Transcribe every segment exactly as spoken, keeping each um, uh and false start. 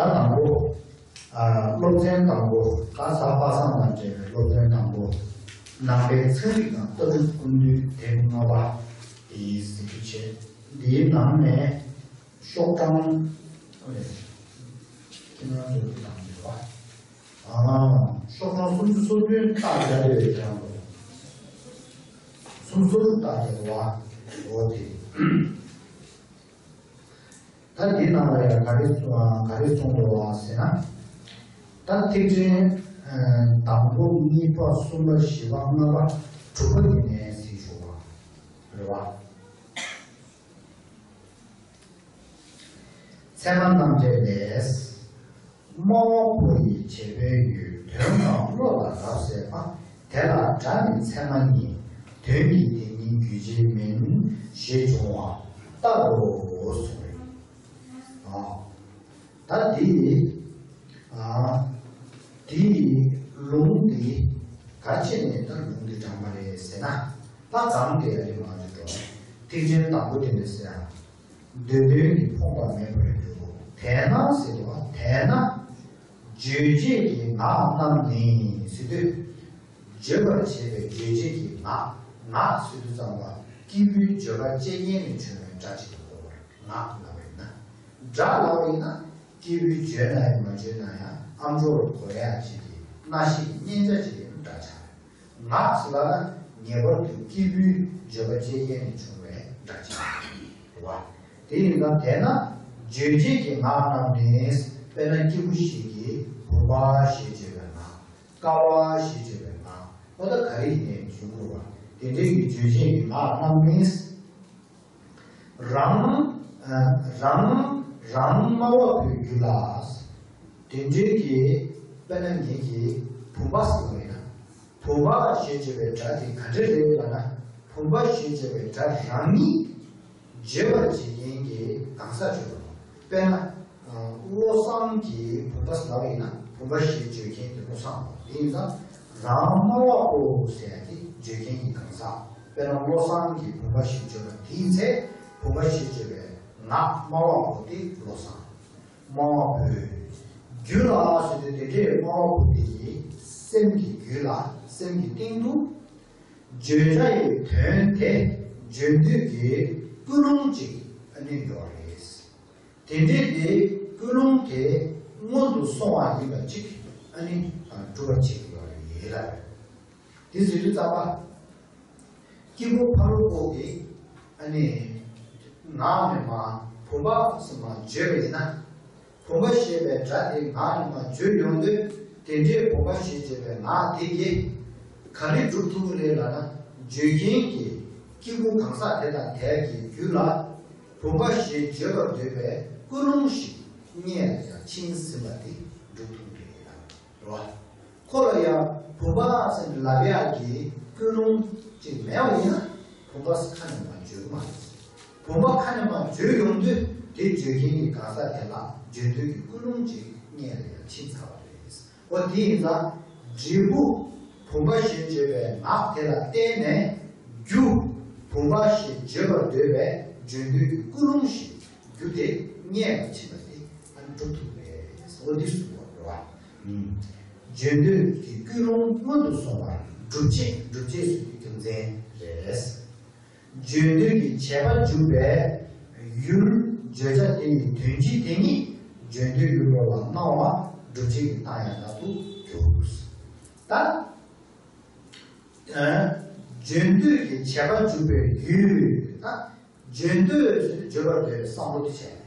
ད་དང་པོ། ཨ། སློབ་ཚན་དང་པོ། ད་གཟའ་པ་སངས་དང་འབྲེལ་བའི་སློབ་ཚན་དང་པོ། ནང་པའི་ཚན་རིག་དང་ལྟ་གྲུབ་ཀུན་བཏུས་དེབ་ལྔ་པ་དེའི་གཟིགས་རྒྱུ་བྱས། འདིའི་ནང་ནས་ཤོག་གྲངས། ཨ་ལས། ཁྱེད་རང་ཚོ་འདི་དང་འདི་རེད་པ། ཨ། ཤོག་གྲངས་སུམ་ཅུ་སོ་བདུན། རྟགས་རྒྱག་ཡོད་ཀྱང་། སུམ་ཅུ་སོ་དྲུག་རྟགས་རྒྱག་པ། འོ་དེ། ད་འདིའི་ནང་ལ་ཡང་ག་རེ་གསུང་། ག་རེ་གསུངས་འདུག་ཟེར་ན། ད་ཐེག་ཆེན་དང་པོ་གཉིས་པ་གསུམ་པ་བཞི་པ་ལྔ་པ་དྲུག་པ་ཡིན་ནའི་ཟེར་ཞུ་བ་རེད་པ། ཚད་མ་རྣམ་འགྲེལ་ལས། སྨྲ་བ་པོ་ཡི་བྱེད་པའི་ཡུལ་དོན་གང་བློ་ལ་རབ་གསལ་བ། དེ་ལ་སྒྲ་ནི་ཚད་མ་ཉིད། དོན་གྱི་དེ་ཉིད་རྒྱུད་བྱེད་མིན། ཞེས་འབྱུང་བ་ལྟར་རོ་གསུངས་རེད། ཨ། ད་འདི། ཨ། འདི་ལུང་འདི་ག་རེ་བྱས་ནས་ད་ལུང་འདི་དྲངས་པ་རེད་ཟེར་ན། ད་གང་དེ་ཡ་རེད་མ་འདི་འགྲོ། ཐེག་ཆེན་དང་པོ་དེ་འདྲ་ཟེར་ཡ། འདོད་དོན་གྱི་ཕོངས་པ་མེད་པར་འགྱུར་རོ། དེས་ན་ཟེར་བ་དེས་ན། རྗོད་བྱེད་ཀྱི་ངག་རྣམས་ནི་ཟེར་དུས། བརྗོད་པར་བྱེད་པའི་རྗོད་བྱེད་ཀྱི་ངག་ངག་ཟེར་དུས་ཙམ་པ་སྐྱེས་བུའི་བརྗོད་པ་བཅས་ཉིད་ནས་བྱུང་བའི་སྒྲ་ཅིག་ཏུ་གོ་བར་ངག་ལབ་པ་ཡིན་ན། སྒྲ་ལབ་པ་ཡིན་ན་སྐྱེས་བུས་བརྗོད་ན་ཡང་མ་བརྗོད་ན་ཡང་ཨམ་ཅོག་ལ་གོ་ཡ་ཅིག་གི་སྣ་ཤེས་ཀྱི་མཉན་བྱ་ཅིག་ཡིན་སྒྲ་ཆགས། ངག་ཟེར་ལབ་ན་ངེས་པར་དུ་སྐྱེས་བུའི་བརྗོད་པ་བཅས་ཉིད་ནས་བྱུང་བའི་སྒྲ་ཆགས་རེད་བ། དེ་ཡིན་ཙང་དེས་ན་རྗོད་བྱེད་ཀྱི་ངག་རྣམས་ནི། དཔེར་ན་སྐྱེས་བུ་ཞིག་གིས་བུམ་པ་ཞེས་བརྗོད་པའི་ངག་ཀ་བ་ཞེས་བརྗོད་པའི་ངག་འོ་ད་ག་རེ་ཡིན་ནའི་འབྱུང་དགོས་པ། དེ་འདྲའི་གི་རྗོད་བྱེད་ཀྱི་ངག་རྣམས་ནི། རང་། རང་། རང་སྨྲ་བ་པོའི་རྒྱུད་ལ། དེ་འདྲའི་གི་དཔེར་ན་ངེད་ཀྱིས་བུམ་པ་ཟེར་བ་ཡིན་ན། བུམ་པ་ཞེས་བརྗོད་པའི་སྒྲ་དེ་ག་འདྲ་རེད་ལབ་ན། བུམ་པ་ཞེས་བརྗོད་པའི་སྒྲ་རང་ཉིད་བརྗོད་པར་བྱེད་མཁན་གྱི་གང་ཟག་བརྗོད་པ་དང་། དཔེར་ན། བློ་བཟང་གིས་བུམ་པ་ཟེར་བ་ཡིན་ན་བུམ་པ་ཞེས་བརྗོད་མཁན་དེ་བློ་བཟང་རེད། དེ་ཡིན་ཙང་རང་སྨྲ་བ་པོ་ཟེར་ཡ་དེ་བརྗོད་མཁན་གྱི་གང་ཟག་དཔེར་ན་བློ་བཟང་གིས་བུམ་པ་ཞེས་བརྗོད་པ་དེའི་ཚེ་བུམ་པ་ཞེས་བརྗོད་པའི་ངག་སྨྲ་བ་པོ་དེ་བློ་བཟང་། སྨྲ་བ་པོའི་རྒྱུད་ལ་ཟེར་དུས་དེ་འདྲའི་སྨྲ་བ་པོ་དེ་ཡི་སེམས་ཀྱི་རྒྱུད་ལ་སེམས་ཀྱི་སྟེང་དུ། བརྗོད་བྱ་ཡི་དོན་དེ་བརྗོད་འདོད་ཀྱི་ཀུན་སློང་ཅིག་ཨ་ནི་ཡོད་རེད། དེ་འདྲའི་དེ་ཀུན་སློང་དེ་སྔོན་དུ་སོང་བ་ཡིན་པ་ཅིག་ཨ་ནི་སྒྲུབ་པ་བྱེད་ཀྱི་ཡོད་རེད་ལ། དེ་ཟེར་དུས་ཙམ་པ། སྐྱེས་བུ་ཕ་རོལ་པོ་གིས་ཨ་ནི་ངག་ནས་མ་བུམ་པ་ཟེར་མ་བརྗོད་པ་ཡིན་ན། བུམ་པ་ཞེས་པའི་སྒྲ་དེ་ངག་ནས་མ་བརྗོད་ཡོང་དུས་དེ་འདྲའི་བུམ་པ་ཞེས་བརྗོད་པའི་ངག་དེ་གིས་ག་རེ་སྒྲུབ་ཐུབ་ཀྱི་རེད་ལབ་ན། བརྗོད་མཁན་གྱི་སྐྱེས་བུ་གང་ཟག་དེ་དང་དེ་གི་རྒྱུད་ལ་བུམ་པ་ཞེས་བརྗོད་པར་འདོད་པའི་ཀུན་སློང་ཞིག་རྙེད་ལ་ཡང་ཕྱིན་ཟིན་པ་དེ་སྒྲུབ་ཐུབ་ཀྱི་རེད་ལ། རེད་བ། ཁོ་ལ་ཡང་བུམ་པ་ཟེར་ནས་ལབ་ཡག་གི་ཀུན་སློང་ཅིག་མེད་པ་ཡིན་ན་བུམ་པ་ཁ་ནས་མ་བརྗོད་ཀྱི་མ་རེད། བུམ་པ་ཁ་ནས་མ་བརྗོད་ཡོང་དུས་དེ་བརྗོད་མཁན་གྱི་གང་ཟག་དེ་ལ་བརྗོད་འདོད་ཀྱི་ཀུན་སློང་ཅིག་རྙེད་ལ་ཡང་ཕྱིན་ཚར་བ་རེད། འོ་དེ་ཡིན་ཙང་འབྲས་བུ་བུམ་པ་ཞེས་བརྗོད་པའི་ངག་དེ་ལ་བརྟེན་ནས་རྒྱུ་བུམ་པ་ཞེས་བརྗོད་པར་འདོད་པའི་བརྗོད་འདོད་ཀྱི་ཀུན་སློང་ཞིག་རྒྱུ་དེ་རྙེད་པར་བྱེད་པ་དེ་ཨ་ནི་སྒྲུབ་ཐུབ་པས། འོ་འདི་གསུངས་པ་རེད་བ། བརྗོད་འདོད་ཀྱི་ཀུན་སློང་སྔོན་དུ་སོང་བར་སྒྲུབ་བྱེད། སྒྲུབ་བྱེད་ཟེར་དུས་རྒྱུ་མཚན་རེད། བརྗོད་འདོད་ཀྱི་བྱེད་པ་འཇུག་པའི་ཡུལ་བརྗོད་བྱ་དེ་ཡི་དོན་སྤྱི་དེ་ཉིད་བརྗོད་འདོད་ཡུལ་བློ་ལ་སྣང་བ་སྒྲུབ་བྱེད་ཀྱི་རྟགས་ཡང་དག་ཏུ་འགྱུར། ད། བརྗོད་འདོད་ཀྱི་བྱེད་པ་འཇུག་པའི་ཡུལ། ད། བརྗོད་འདོད་ཟེར་ཏེ་བརྗོད་པར་འདོད་པའི་བསམ་བློ་དེ་བྱས།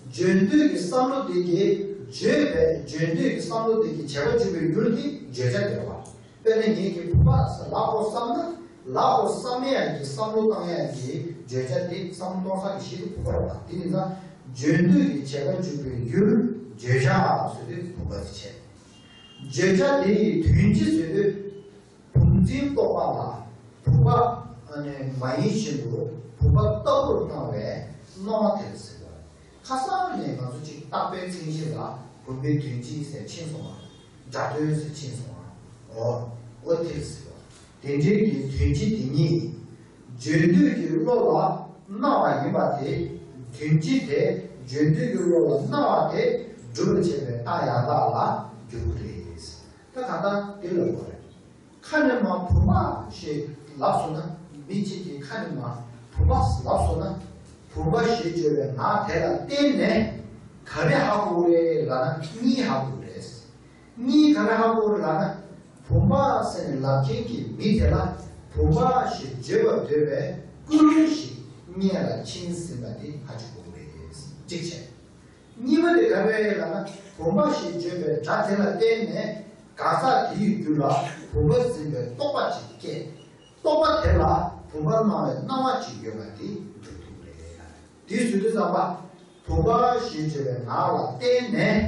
བརྗོད་འདོད་ཀྱི་བསམ་བློ་དེ་གིས་བརྗོད་པའི་བརྗོད་འདོད་ཀྱི་བསམ་བློ་དེ་གིས་བྱེད་པ་འཇུག་པའི་ཡུལ་དེ་བརྗོད་བྱ་དེ་རེད་བ། དཔེར་ན་ངེད་ཀྱིས་བུམ་པ་ཟེར་ལབ་དགོས་བསམ་ན་ལབ་དགོས་བསམ་ཡག་གི་བསམ་བློ་བཏང་ཡག་གི་བརྗོད་བྱ་དེ་བསམ་བློ་གཏོང་ས་གི་གཞི་དེ་བུམ་པ་རེད་བ། དེ་ཡིན་ཙང་བརྗོད་འདོད་ཀྱི་བྱེད་པ་འཇུག་པའི་ཡུལ་བརྗོད་བྱ་ཟེར་དུས་བུམ་པ་དེ་བྱས། བརྗོད་བྱ་དེ་ཡི་དོན་སྤྱི་ཟེར་དུས། བུམ་འཛིན་རྟོག་པ་ལ་བུམ་པ་ཨ་ནི་མ་ཡིན་བཞིན་དུ་བུམ་པ་ལྟ་བུར་སྣང་བའི་སྣང་བ་དེ་ལ་ཟེར་བ། ཁ་སང་ནས་ང་ཚོ་གཅིག་བརྟག་པའི་མཚན་གཞི་ལ་བུམ་པའི་དོན་སྤྱི་ཟེར་ཕྱིན་སོང་བ། སྒྲ་དོན་ཟེར་ཕྱིན་སོང་བ། འོ། འོ་དེ་ལ་ཟེར་བ། དེ་འདྲའི་གི་དོན་སྤྱི་དེ་ཉིད། བརྗོད་འདོད་ཀྱི་བློ་ལ་སྣང་བ་ཡིན་པ་དེ། དོན་སྤྱི་དེ་བརྗོད་འདོད་ཀྱི་བློ་ལ་སྣང་བ་དེ་ སྒྲུབ་པར་བྱེད་པའི་རྟགས་ཡང་དག་ལ་འགྱུར་གྱི་རེད། ད་ད་ལྟ་འདི་ལ་གོ་རེད། ཁ་ནས་མར་བུམ་པ་ཞེས་ལབ་སོང་ན། མི་གཅིག་གིས་ཁ་ནས་མར་བུམ་པ་ལབ་སོང་ན། བུམ་པ་ཞེས་བརྗོད་པའི་ངག་དེ་ལ་བརྟེན་ནས་ག་རེ་ཧ་གོ་རེད་ལབ་ན། གཉིས་ཧ་གོ་རེད། གཉིས་ག་རེ་ཧ་གོ་རེད་ལབ་ན། བུམ་པ་ཟེར་ནས་ལབ་མཁན་གྱི་མི་དེ་ལ་བུམ་པ་ཞེས་བརྗོད་པར་འདོད་པའི་ཀུན་སློང་ཞིག་སྔོན་ལ་ཕྱིན་ཟིན་པ་དེ་ཧ་ཅང་གོ་རེད། གཅིག་བྱས། གཉིས་པ་དེ་ག་རེ་རེད་ལབ་ན། བུམ་པ་ཞེས་བརྗོད་པའི་སྒྲ་དེ་ལ་བརྟེན་ནས་གང་ཟག་དེའི་རྒྱུད་ལ་བུམ་པ་འཛིན་པའི་རྟོག་པ་ཅིག་སྐྱེས། རྟོག་པ་དེ་ལ་བུམ་པ་སྣང་བའི་སྣང་བ་ཅིག་ཡོད་པ་དེ་སྒྲུབ་ཐུབ་རེད། དེ་བཟོ་དུས་ཙམ་པ། བུམ་པ་ཞེས་བརྗོད་པའི་ངག་ལ་བརྟེན་ནས་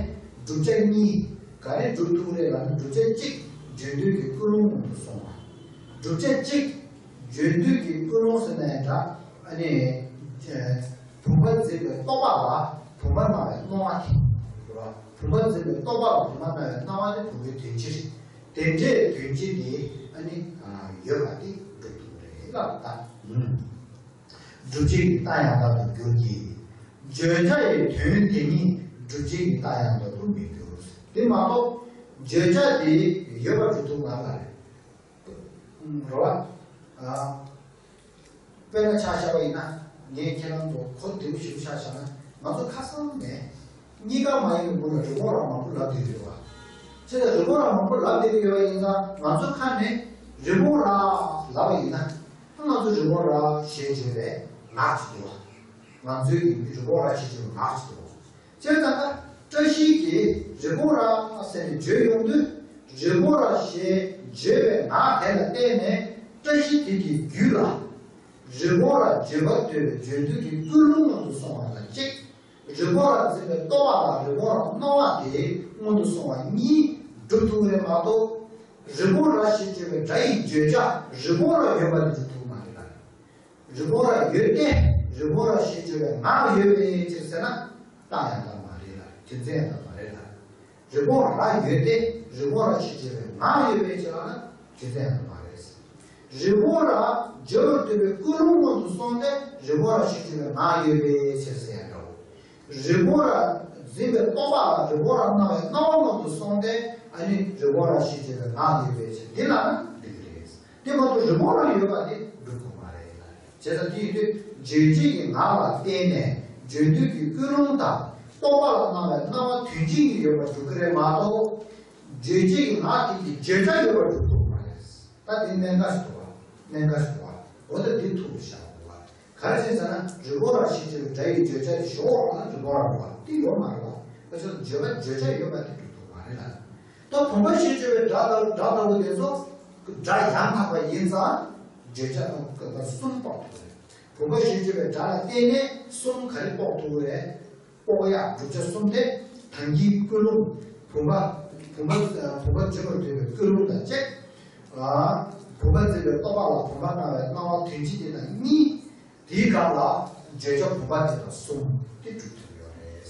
བསྒྲུབ་བྱ་གཉིས་ག་རེ་སྒྲུབ་ཐུབ་རེད་ལབ་ན། བསྒྲུབ་བྱ་གཅིག་བརྗོད་འདོད་ཀྱི་ཀུན་སློང་སྔོན་དུ་སོང་བ། བསྒྲུབ་བྱ་གཅིག་བརྗོད་འདོད་ཀྱི་ཀུན་སློང་ཟེར་ན་ཡང་འདྲ། ཨ་ནི། བུམ་པ་འཛིན་པའི་རྟོག་པ་ལ་བུམ་པ་སྣང་བའི་སྣང་བ་དེ་རེད་བ། བུམ་པ་འཛིན་པའི་རྟོག་པ་ལ་བུམ་པ་སྣང་བའི་སྣང་བ་དེ་བུམ་པའི་དོན་སྤྱི་རེད། དེ་འདྲའི་དོན་སྤྱི་དེ་ཨ་ནི་ཡོད་པ་དེ་སྒྲུབ་ཐུབ་རེད་ལབ་ད། སྒྲུབ་བྱེད་ཀྱི་རྟགས་ཡང་དག་ཏུ་འགྱུར་གྱི། བརྗོད་བྱ་ཡི་དོན་དེ་ཉིད་སྒྲུབ་བྱེད་ཀྱི་རྟགས་ཡང་དག་ཏུ་མི་འགྱུར། དེ་མ་གཏོགས་བརྗོད་བྱ་དེ་ཡོད་པར་སྒྲུབ་ཐུབ་མ་རེད། རེད་བ། དཔེར་ན་ཆ་བཞག་པ་ཡིན་ན། ངས་ཁྱེད་རང་ཚོ་གོ་བདེ་པོ་ཞིག་ཆ་བཞག་ན། ང་ཚོ་ཁ་སང་ནས་གཉིས་ཀ་མ་ཡིན་པའི་སྒོ་ནས་རི་བོང་རྭ་མང་པོ་ལབ་བསྡད་ཀྱི་ཡོད་པ། བྱས་ཙང་རི་བོང་རྭ་མང་པོ་ལབ་བསྡད་ཀྱི་ཡོད་པ་ཡིན་ཙང་། ང་ཚོ་ཁ་ནས་རི་བོང་རྭ་ལབ་པ་ཡིན་ན། ང་ཚོ་རི་བོང་རྭ་ཞེས་བརྗོད་པའི་ངག་ཅིག་འདུག་བ། ང་ཚོའི་ཡིན་པའི་རི་བོང་རྭ་ཞེས་བརྗོད་པའི་ངག་ཅིག་འདུག་བ། བྱས་ཙང་ད་བཀྲ་ཤིས་ཀྱིས་རི་བོང་རྭ་ཟེར་ནས་བརྗོད་ཡོང་དུས། རི་བོང་རྭ་ཞེས་བརྗོད་པའི་ངག་དེ་ལ་བརྟེན་ནས་བཀྲ་ཤིས་དེ་གི་རྒྱུད་ལ་རི་བོང་རྭ་བརྗོད་པར་འདོད་པའི་བརྗོད་འདོད་ཀྱི་ཀུན་སློང་སྔོན་དུ་སོང་བ་དང་གཅིག། རི་བོང་རྭ་འཛིན་པའི་རྟོག་པ་ལ་རི་བོང་རྭ་སྣང་བ་དེ་སྔོན་དུ་སོང་བ་གཉིས་སྒྲུབ་ཐུབ་རེད་མ་གཏོགས། རི་བོང་རྭ་ཞེས་བརྗོད་པའི་སྒྲ་ཡི་བརྗོད་བྱ་རི་བོང་རྭ་ཡོད་པ་དེ་སྒྲུབ་ཐུབ་མ་རེད་ལ། རི་བོང་རྭ་ཡོད་དེ། རི་བོང་རྭ་ཞེས་བརྗོད་པའི་ངག་ཡོད་པའི་ཕྱིར་ཟེར་ན། རྟགས་ཡང་དག་མ་རེད་ལ། རྒྱུ་མཚན་ཡང་དག་མ་རེད་ལ། རི་བོང་རྭ་ཡོད་དེ། རི་བོང་རྭ་ཞེས་བརྗོད་པའི་ངག་ཡོད་པའི་ཕྱིར་ལ་ན་རྒྱུ་མཚན་ཡང་དག་མ་རེད། རི་བོང་རྭ་བརྗོད་པར་འདོད་པའི་ཀུན་སློང་སྔོན་དུ་སོང་སྟེ། རི་བོང་རྭ་ཞེས་བརྗོད་པའི་ངག་ཡོད་པའི་ཕྱིར་ཟེར་ཡང་འདྲ་བོ། རི་བོང་རྭ་འཛིན་པའི་རྟོག་པ་ལ་རི་བོང་རྭ་སྣང་བའི་སྣང་བ་སྔོན་དུ་སོང་སྟེ། ཨ་ནི་རི་བོང་རྭ་ཞེས་བརྗོད་པའི་ངག་ཡོད་པའི་ཕྱིར་འདི་ལ་ན་འགྲིག་གི་རེད། དེ་མ་གཏོགས་རི་བོང་རྭ་ཡོད་པ་དེ་སྒྲུབ་ཐུབ་མ་རེད་ལ། བྱས་ཙང་དེ་ཡིན་དུས་རྗོད་བྱེད་ཀྱི་ངག་ལ་བརྟེན་ནས་བརྗོད་འདོད་ཀྱི་ཀུན་སློང་དང་རྟོག་པ་ལ་སྣང་བའི་སྣང་བ་དོན་སྤྱི་གཉིས་ཡོད་པར་སྒྲུབ་ཀྱི་རེད་མ་གཏོགས། རྗོད་བྱེད་ཀྱི་ངག་དེ་གི་བརྗོད་བྱ་ཡོད་པར་སྒྲུབ་ཐུབ་མ་རེད། ད་དེ་གནད་འགག་ཞིག་འདུག་བ། གནད་འགག་ཞིག་འདུག་བ། འོ་ད་འདི་ཐུག་པ་བཞག་དགོས་བ། ག་རེ་བྱས་ཟེར་ན། རི་བོང་རྭ་ཞེས་བརྗོད་པའི་སྒྲ་ཡི་བརྗོད་བྱ་དེ་ཞོག་ལ་ན་རི་བོང་རྭ་རེད་བ། དེ་ཡོད་མ་རེད་བ། ཁ་ཤས་བརྗོད་པ་བརྗོད་བྱ་ཡོད་པ་དེ་སྒྲུབ་ཐུབ་མ་རེད་ལ། ད་བུམ་པ་ཞེས་བརྗོད་པའི་སྒྲ་ལྟ་སྒྲ་ལྟ་བུ་དེ་ཚོ་སྒྲ་ཡང་དག་པ་ཡིན་ཙང་བརྗོད་བྱ་དང་སྐབས་གསུམ་དཔོག་ཐུབ་རེད། བུམ་པ་ཞེས་བརྗོད་པའི་སྒྲ་ལ་བརྟེན་ནས་གསུམ་ག་རེ་དཔོག་ཐུབ་རེད། དཔོག་ཡག་བསྒྲུབ་བྱ་གསུམ་སྟེ། དང་གི་ཀུན་སློང་། བུམ་པ། བུམ་པ། བུམ་པ་བརྗོད་པར་འདོད་པའི་ཀུན་སློང་དང་གཅིག། ཨ། བུམ་པ་འཛིན་པའི་རྟོག་པ་ལ་བུམ་པ་སྣང་བའི་སྣང་བ་དོན་སྤྱི་དེ་དང་གཉིས། དེའི་སྒང་ལ་བརྗོད་བྱ་བུམ་པ་དེ་དང་གསུམ་དེ་སྒྲུབ་ཐུབ་ཡོད་རེད།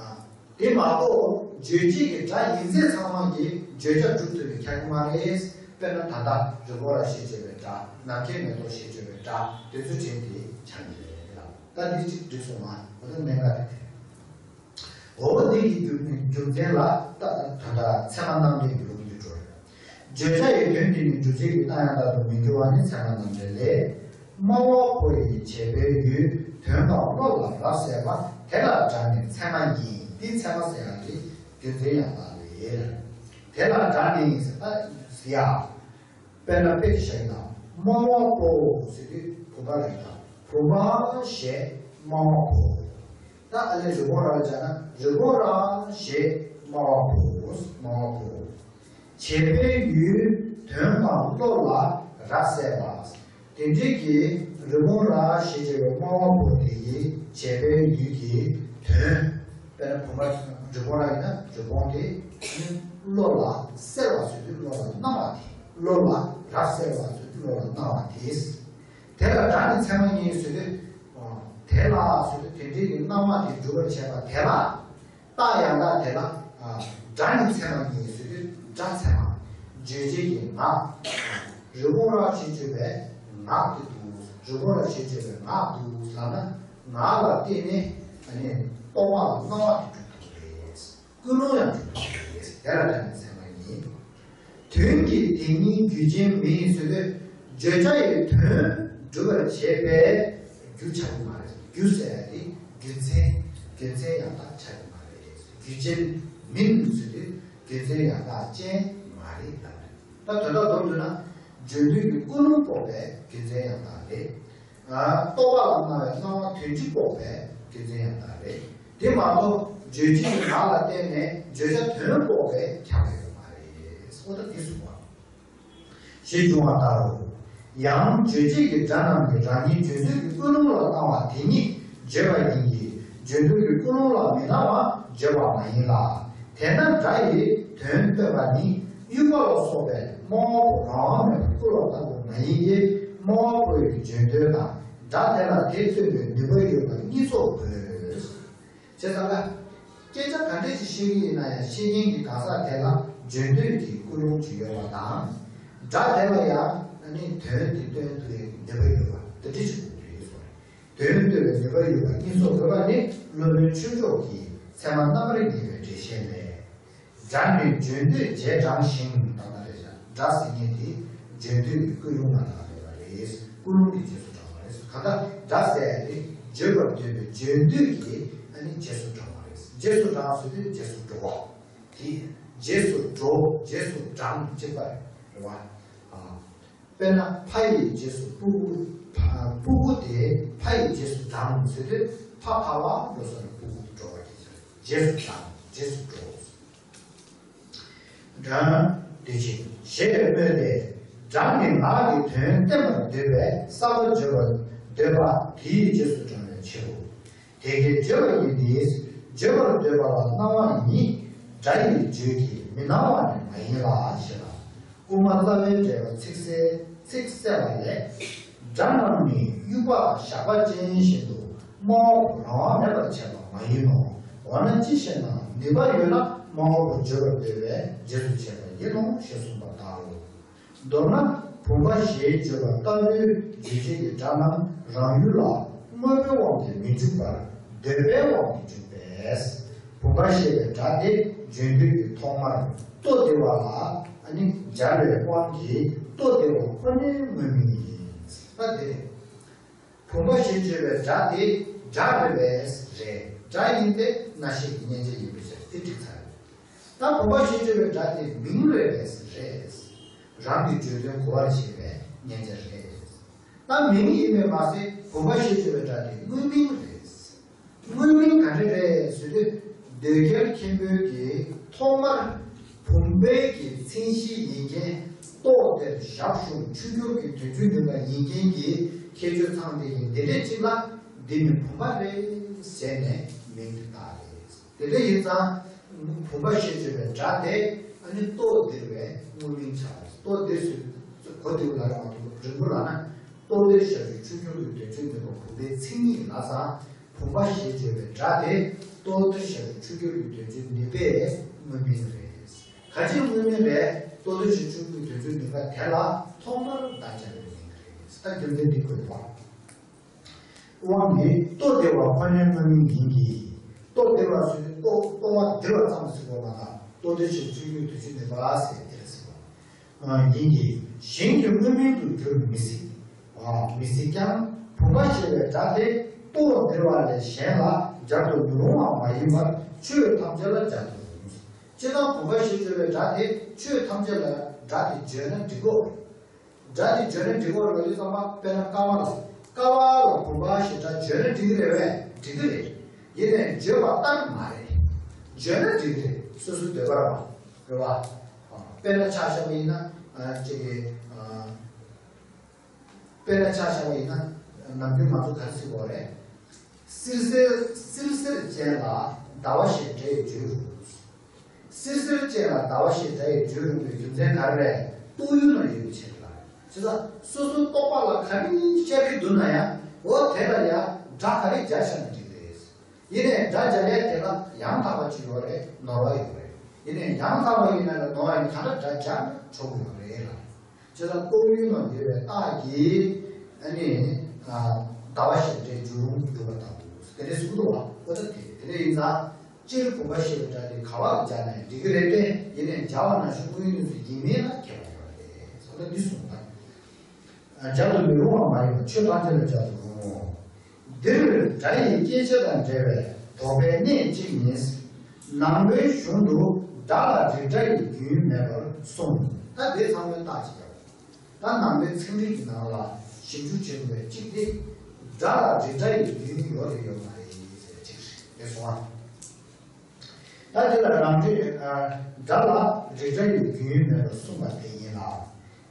ཨ། དེ་མ་གཏོགས་རྗོད་བྱེད་ཀྱི་སྒྲ་ཡིན་ཚད་ཚང་མ་གིས་བརྗོད་བྱ་སྒྲུབ་ཐུབ་པའི་ཁྱད་མ་རེད། དཔེར་ན་ད་ལྟ་རི་བོང་རྭ་ཞེས་བརྗོད་པའི་སྒྲ། ནམ་མཁའི་མེ་ཏོག་ཞེས་བརྗོད་པའི་སྒྲ་དེ་ཚོ་བྱས་ཏེ་ཆགས་ཀྱི་རེད་ལ། ད་འདི་གཅིག་འགྲིག་སོང་ང་། འོ་ད་གནད་འགག་དེ་རེད། འོ་འདི་གི་རྒྱུ་རྒྱུ་མཚན་ལ་ད་ད་ལྟ་ཚད་མ་རྣམ་འགྲེལ་གྱི་ལུང་འདི་འགྲོ་རེད། བརྗོད་བྱ་ཡི་དོན་དེ་ཉིད་སྒྲུབ་བྱེད་ཀྱི་རྟགས་ཡང་དག་ཏུ་མི་འགྱུར་བ་ནི་ཚད་མ་རྣམ་འགྲེལ་ལས། སྨྲ་བ་པོ་ཡི་བྱེད་པའི་ཡུལ་དོན་དང་བློ་ལ་རབ་གསལ་བ་དེ་ལ་སྒྲ་ནི་ཚད་མ་ཉིད། འདི་ཚད་མ་ཟེར་ཡག་གི་རྒྱུ་མཚན་ཡང་དག་ལས། དེ་ལ་སྒྲ་ནི་ཟེར་ད་ཟེར་ཡག་དཔེར་ན་དཔེ་ཅིག་བཞག་ཡིན་ན། སྨྲ་བ་པོ་ཟེར་དུས་བུམ་པ་ལ་ཡིན་ན། བུམ་པ་ཞེས་སྨྲ་བ་པོ། ད་ཨ་ལས་རི་བོང་རྭ་ལ་བྱས་ན། རི་བོང་རྭ་ཞེས་སྨྲ་བ་པོ། སྨྲ་བ་པོ། བྱེད་པའི་ཡུལ་དོན་དང་བློ་ལ་རབ་གསལ་བ། དེ་འདྲའི་གི་རི་བོང་རྭ་ཞེས་བྱ་བའི་སྨྲ་བ་པོ་དེ་ཡི་བྱེད་པའི་ཡུལ་གྱི་དོན། དཔེར་ན་བུམ་པ། རི་བོང་རྭ་ཡིན་ན་རི་བོང་དེ། བློ་ལ་གསལ་བ་ཟེར་དུས་བློ་ལ་སྣང་བ་དེ། བློ་ལ་རབ་གསལ་བ་ཟེར་དུས་བློ་ལ་སྣང་བ་དེ། དེ་ལ་སྒྲ་ནི་ཚད་མ་ཉིད་ཟེར་དུས། དེ་ལ་ཟེར་དུས་དེ་འདྲའི་གི་སྣང་བ་དེ་སྒྲུབ་པར་བྱེད་པ་དེ་ལ། རྟགས་ཡང་དག་དེ་ལ། སྒྲ་ནི་ཚད་མ་ཉིད་ཟེར་དུས་སྒྲ་ཚད་མ། རྗོད་བྱེད་ཀྱི་ངག་རི་བོང་རྭ་ཞེས་བརྗོད་པའི་ངག་དེ་འདུག་རི་བོང་རྭ་ཞེས་བརྗོད་པའི་ངག་འདུག་ལབ་ན། ངག་ལ་བརྟེན་ནས་ཨ་ནི་རྟོག་པ་ལ་སྣང་བ་དེ་སྒྲུབ་ཐུབ་ཀྱི་རེད། ཀུན་སློང་ཡང་གྲུབ་པར་བྱེད་པ་རེད། དེ་ལ་སྒྲ་ནི་ཚད་མ་ཡིན། དོན་གྱི་དེ་ཉིད་རྒྱུ་ཅན་མིན་ཟེར་དུས་བརྗོད་བྱ་ཡི་དོན་སྒྲུབ་པར་བྱེད་པའི་རྒྱུ་ཆགས་ཀྱི་མ་རེད། རྒྱུ་ཟེར་ཡ་དེ་རྒྱུ་མཚན། རྒྱུ་མཚན་ཡང་དག་ཆགས་ཀྱི་མ་རེད། རྒྱུ་ཅན་མིན་ཟེར་དུས་རྒྱུ་མཚན་ཡང་དག་ཅན་མ་རེད་ལབ་རེད། ད་དོན་དག་མདོར་བསྡུས་ན། བརྗོད་འདོད་ཀྱི་ཀུན་སློང་དཔོག་པའི་རྒྱུ་མཚན་ཡང་དག་རེད། རྟོག་པ་ལ་སྣང་བའི་སྣང་བ་དོན་སྤྱི་དཔོག་པའི་རྒྱུ་མཚན་ཡང་དག་རེད། དེ་མ་གཏོགས་རྗོད་བྱེད་ཀྱི་ངག་ལ་བརྟེན་ནས་བརྗོད་བྱ་དོན་དཔོག་པའི་ཁྱབ་པ་ཡོད་མ་རེད། འོ་ད་འདི་གསུངས་པ། ཞེས་འབྱུང་བ་ལྟར་རོ། ཡང་རྗོད་བྱེད་ཀྱི་སྒྲ་རྣམས་ཀྱི་རང་ཉིད་བརྗོད་འདོད་ཀྱི་ཀུན་སློང་ལ་སྣང་བ་དེ་ཉིད་བརྗོད་པ་ཡིན་གྱི། བརྗོད་འདོད་ཀྱི་ཀུན་སློང་ལ་མི་སྣང་བ་བརྗོད་པ་མ་ཡིན་ལ། དེས་ན་སྒྲ་ཡི་དོན་སྟོན་པ་ནི་དབྱུག་པ་ལ་སོགས་པའི་རྨ་བུ་རང་དབང་མེད་པར་བསྐུལ་བ་ལྟ་བུ་མ་ཡིན་གྱི། རྨ་བུ་ཡི་བརྗོད་དོན་དང་སྒྲ་དེ་ལ་དེ་སྟོན་པའི་ནུས་པ་ཡོད་པ་གཉིས་སོགས་དགོས། བྱས་ཙང་ལ། སྐད་ཆ་ག་འདྲ་ཞིག་བཤད་ཀྱི་ཡིན་ན་ཡང་བཤད་མཁན་གྱི་གང་ཟག་དེ་ལ་བརྗོད་འདོད་ཀྱི་ཀུན་སློང་ཅིག་ཡོད་པ་དང་། སྒྲ་དེ་ལ་ཡང་ནི་དོན་དེ་སྟོན་ཐུབ་པའི་ནུས་པ་ཡོད་པ་དེ་འདྲ་ཞིག་དགོས་ཀྱི་ཡོད་སོང་། དོན་སྟོན་པའི་ནུས་པ་ཡོད་པ་གཉིས་སོགས་དགོས་པ་ནི་སློབ་དཔོན་ཆོས་མཆོག་གིས་ཚད་མ་རྣམ་པར་ངེས་པའི་འགྲེལ་བཤད་ལས། སྒྲ་ནི་བརྗོད་འདོད་རྗེས་འབྲང་ཞིང་། ད་ལྟ་རེད་བྱ། སྒྲ་ཟེར་མཁན་དེ་བརྗོད་འདོད་ཀྱི་ཀུན་སློང་ལ་བཏགས་ཡོད་པ་རེད། ཀུན་སློང་གི་རྗེས་སུ་འབྲང་བ་རེད། གང་ལྟར་སྒྲ་ཟེར་ཡ་དེ་བརྗོད་པར་འདོད་པའི་བརྗོད་འདོད་ཀྱི་ཨ་ནི་རྗེས་སུ་འབྲང་བ་རེད། རྗེས་སུ་འབྲང་ཟེར་དུས་རྗེས་སུ་འགྲོ་བ། དེ་རྗེས་སུ་འགྲོ། རྗེས་སུ་འབྲང་གཅིག་པ་རེད་བ། ཨ། དཔེར་ན་ཕ་ཡི་རྗེས་སུ་སྤུ་གུ། ཕ་སྤུ་གུ་དེ་ཕ་ཡི་རྗེས་སུ་འབྲང་ཟེར་དུས་ཕ་ཕ་བ་འགྲོ་ས་ལ་སྤུ་གུ་འགྲོ་བ་དེ་ཟེར། རྗེས་སུ་འབྲང་། རྗེས་སུ་འགྲོ། འབྲང་། དེ་བཞིན་ཞེས་པའི་སྨོས་ཏེ། འབྲང་ནི་ངག་གི་དོན་བསྟན་པར་འདོད་པས་གསར་པ་བརྗོད་པར་འདོད་པ་དེའི་རྗེས་སུ་འབྲང་བའི་ཕྱིར་རོ། དེ་སྐད་བརྗོད་པ་ཡིན་ཏེ། བརྗོད་པར་འདོད་པ་ལ་སྣང་བ་ཉིད་སྒྲ་ཡིས་བརྗོད་ཀྱི་མི་སྣང་བ་ནི་མ་ཡིན་ལ་ཞེ་ན། དབུ་མ་རྩ་བའི་འགྲེལ་པ་ཚིག་གསལ་ཚིག་གསལ་བ་ལས། སྒྲ་རྣམས་ནི་དབྱུག་པ་ཞགས་པ་ཅན་བཞིན་དུ་རྨ་བུ་རང་དབང་མེད་པར་བྱས་པ་མ་ཡིན་ནོ། འོ་ན་ཅི་ཞེ་ན། ནུས་པ་ཡོད་ན་རྨ་བུ་བརྗོད་པར་འདོད་པའི་རྗེས་སུ་བྱེད་པ་ཡིན་ནོ་ཞེས་གསུངས་པ་ལྟར་རོ། མདོར་ན་བུམ་པ་ཞེས་བརྗོད་པ་ལྟ་བུའི་རྗོད་བྱེད་ཀྱི་སྒྲ་རྣམས་རང་ཡུལ་ལ་དངོས་པོའི་དབང་གིས་མི་འཇུག་པར་འདོད་པའི་དབང་གིས་འཇུག་པས། བུམ་པ་ཞེས་པའི་སྒྲ་དེ་བརྗོད་འདོད་ཀྱི་ཐོག་མར་ལྟོ་ལྡིར་བ་ལ་ཨ་ནི་སྦྱར་བའི་དབང་གིས་ལྟོ་ལྡིར་བ་ཁོ་ནའི་དངོས་མིང་ཡིན། ད་དེ་རེད། བུམ་པ་ཞེས་བརྗོད་པའི་སྒྲ་དེ་སྒྲ་རེད་པས་རེད། སྒྲ་ཡིན་ཏེ་རྣ་ཤེས་ཀྱི་མཉན་བྱ་ཡིན་པའི་ཕྱིར་དེ་འགྲིག་ཚར་རེད། ད་བུམ་པ་ཞེས་བརྗོད་པའི་སྒྲ་དེ་མིང་རེད་པས་རེད། རང་གི་བརྗོད་དོན་གོ་བར་བྱེད་པའི་མཉན་བྱ་རེད། ད་མིང་ཡིན་པས་མ་ཟད་བུམ་པ་ཞེས་བརྗོད་པའི་སྒྲ་དེ་དངོས་མིང་རེད། དངོས་མིང་ག་འདྲ་རེད་ཟེར་དུས། འདོད་རྒྱལ་མཁན་པོའི་གི་ཐོག་མར་བུམ་པའི་གི་མཚན་གཞི་ཡིན་མཁན། ལྟོ་ལྡིར་ཞབས་ཞུམ་ཆུ་སྐྱོར་གྱི་དོན་བྱེད་ནུས་པ་ཡིན་མཁན་གྱི་ཁྱད་ཆོས་ཚང་སྟེ་ཡིན། དེ་འདྲའི་གཅིག་ལ་འདི་ནི་བུམ་པ་རེད་ཟེར་ནས་མིང་དེ་བཏགས་རེད། དེ་འདྲ་ཡིན་ཙང་བུམ་པ་ཞེས་བརྗོད་པའི་སྒྲ་དེ་ཨ་ནི་ལྟོ་ལྡིར་བའི་དངོས་མིང་ཆགས་རེད། ལྟོ་ལྡིར་ཟེར་དུས་གོ་བདེ་པོ་ལ་རེད་མ་གཏོགས་རིང་པོ་ལ་ན། ལྟོ་ལྡིར་ཞབས་ཞུམ་ཆུ་སྐྱོར་གྱི་དོན་བྱེད་ནུས་པ་བུམ་པའི་མཚན་ཉིད་ལ་ཟེར། བུམ་པ་ཞེས་བརྗོད་པའི་སྒྲ་དེ་ལྟོ་ལྡིར་ཞབས་ཞུམ་ཆུ་སྐྱོར་གྱི་དོན་བྱེད་ནུས་པའི་དངོས་མིང་རེད། ག་ཅིའི་དངོས་མིང་རེད། ལྟོ་ལྡིར་ཞབས་ཞུམ་ཆུ་སྐྱོར་གྱི་དོན་བྱེད་ནུས་པ་དེ་ལ་ཐོག་མར་བཏགས་བྱ་བའི་མིང་རེད། ད་རྒྱུ་མཚན་འདི་དགོས་པ། དབང་གིས་ལྟོ་ལྡིར་བ་ཁོ་ནའི་དངོས་མིང་ཡིན་གྱི། ལྟོ་ལྡིར་བ་ཟེར་དུས་ལྟོ་ལྟོ་བ་ལྡིར་བ་ཙམ་ཟེར་དགོས་པ་དང་ལྟོ་ལྡིར་ཞབས་ཞུམ་ཆུ་སྐྱོར་གྱི་དོན་བྱེད་ནུས་པ་ཟེར་དེ་ལ་ཟེར་བ། ཡིན་གྱི། གཞན་གྱི་དངོས་མིང་དུ་འགྱུར་མི་སྲིད། མི་སྲིད་ཀྱང་བུམ་པ་ཞེས་པའི་སྒྲ་དེ་ལྟོ་ལྡིར་བ་ལས་གཞན་ལ་སྦྱར་དུ་མི་རུང་བ་མ་ཡིན་པར་ཆོས་ཐམས་ཅད་ལ་སྦྱར་དུ་རུང་། སྤྱིར་བཏང་བུམ་པ་ཞེས་བརྗོད་པའི་སྒྲ་དེ་ཆོས་ཐམས་ཅད་ལ་སྒྲ་དེ་བརྗོད་ན་འགྲིག་གོ། སྒྲ་དེ་བརྗོད་ན་འགྲིག་གོ་རེད་པ། དེ་ཚང་མ་དཔེར་ན་ཀ་བ་ལ། ཀ་བ་ལ་བུམ་པ་ཞེས་སྒྲ་བརྗོད་ན་འགྲིག་གི་རེད་པས། འགྲིག་གི་རེད། ཡིན་ནའི་བརྗོད་པ་ལྟར་མ་རེད། བརྗོད་ན་འགྲིག་གི་རེད། སོ་སོའི་འདོད་པར་བ། རེད་བ། དཔེར་ན་ཆ་བཞག་པ་ཡིན་ན། ཅིག་གི་དཔེར་ན་ཆ་བཞག་པ་ཡིན་ན། ནམ་རྒྱུན་ང་ཚོ་ག་རེ་ཟེར་དགོས་རེད། བསིལ་ཟེར་བསིལ་ཟེར་ཅན་ལ་ཟླ་བ་ཞེས་སྒྲ་ཡིས་བརྗོད་རུང་། བསིལ་ཟེར་ཅན་ལ་ཟླ་བ་ཞེས་སྒྲ་ཡིས་བརྗོད་རུང་བའི་རྒྱུ་མཚན་ག་རེ་རེད། རྟོག་ཡུལ་ན་ཡོད་པའི་ཕྱིར་ལ། བྱས་ཙང་སོ་སོའི་རྟོག་པ་ལ་ག་རེ་ཤར་གྱི་འདུག་ན་ཡང་འོ་དེ་ལ་ཡང་སྒྲ་ག་རེ་སྦྱར་བཞག་ན་འགྲིག་རེད། ཡིན་ནའི་སྒྲ་སྦྱར་ཡས་དེ་ལ་ཡང་དག་པ་ཅིག་ཡོད་རེད། ནོར་བ་ཡོད་རེད། ཡིན་ནའི་ཡང་དག་པ་ཡིན་ན་ལ་ནོར་བ་ཡིན་ག་འདྲ་སྒྲ་སྦྱར་ན་ཆོག་གི་ཡོད་རེད་ལ། བྱས་ཙང་རྟོག་ཡུལ་ན་ཡོད་པའི་རྟགས་ཀྱིས་ཨ་ནི་ཟླ་བ་ཞེས་སྒྲ་བརྗོད་རུང་འགྲུབ་པ་དང་། དེ་འདྲའི་གསུངས་འདུག་བ། འོ་ད་དེ་དེ་འདྲ་ཡིན་ཙང་། སྤྱིར་བུམ་པ་ཞེས་པའི་སྒྲ་དེ་ག་བ་ལ་སྦྱར་ནས་འགྲིག་གི་རེད་དེ། ཡིན་ནའི་སྦྱར་བ་ནང་བཞིན་དངོས་ཡོད་གནས་ཚུལ་ཡིན་མིན་ལ་ཁྱད་པར་ཡོད་རེད། ད་ལྟ་འདི་གསུངས་པ། སྦྱར་དུ་མི་རུང་བ་མ་ཡིན་པ་ཆོས་ཐམས་ཅད་ལ་སྦྱར་དུ་རུང་ངོ་། འདིར་སྒྲ་ཡི་སྐྱེད་བྱེད་དང་འབྲེལ་བའི་དོགས་པའི་གནད་གཅིག་ནི། ནང་པའི་གཞུང་དུ་སྒྲ་ལ་རིགས་འདྲ་ཡི་རྒྱུན་མེད་པར་གསུངས། ད་དེ་ཚང་མས་བརྟག་ཅིག་ཡོད། ད་ནང་པའི་ཚན་རིག་གི་ནང་ལ་ཞིབ་འཇུག་བྱེད་དགོས་པའི་གཅིག་དེ། སྒྲ་ལ་རིགས་འདྲ་ཡི་རྒྱུན་ཡོད་རེད་ཡོད་མ་རེད་ཟེར་གཅིག་རེད་སོང་ཨ། ད་དེ་ལ་རང་འགྲེལ། ཨ། སྒྲ་ལ་རིགས་འདྲ་ཡི་རྒྱུན་མེད་པར་གསུངས་པ་དེ་ཡིན་ལ།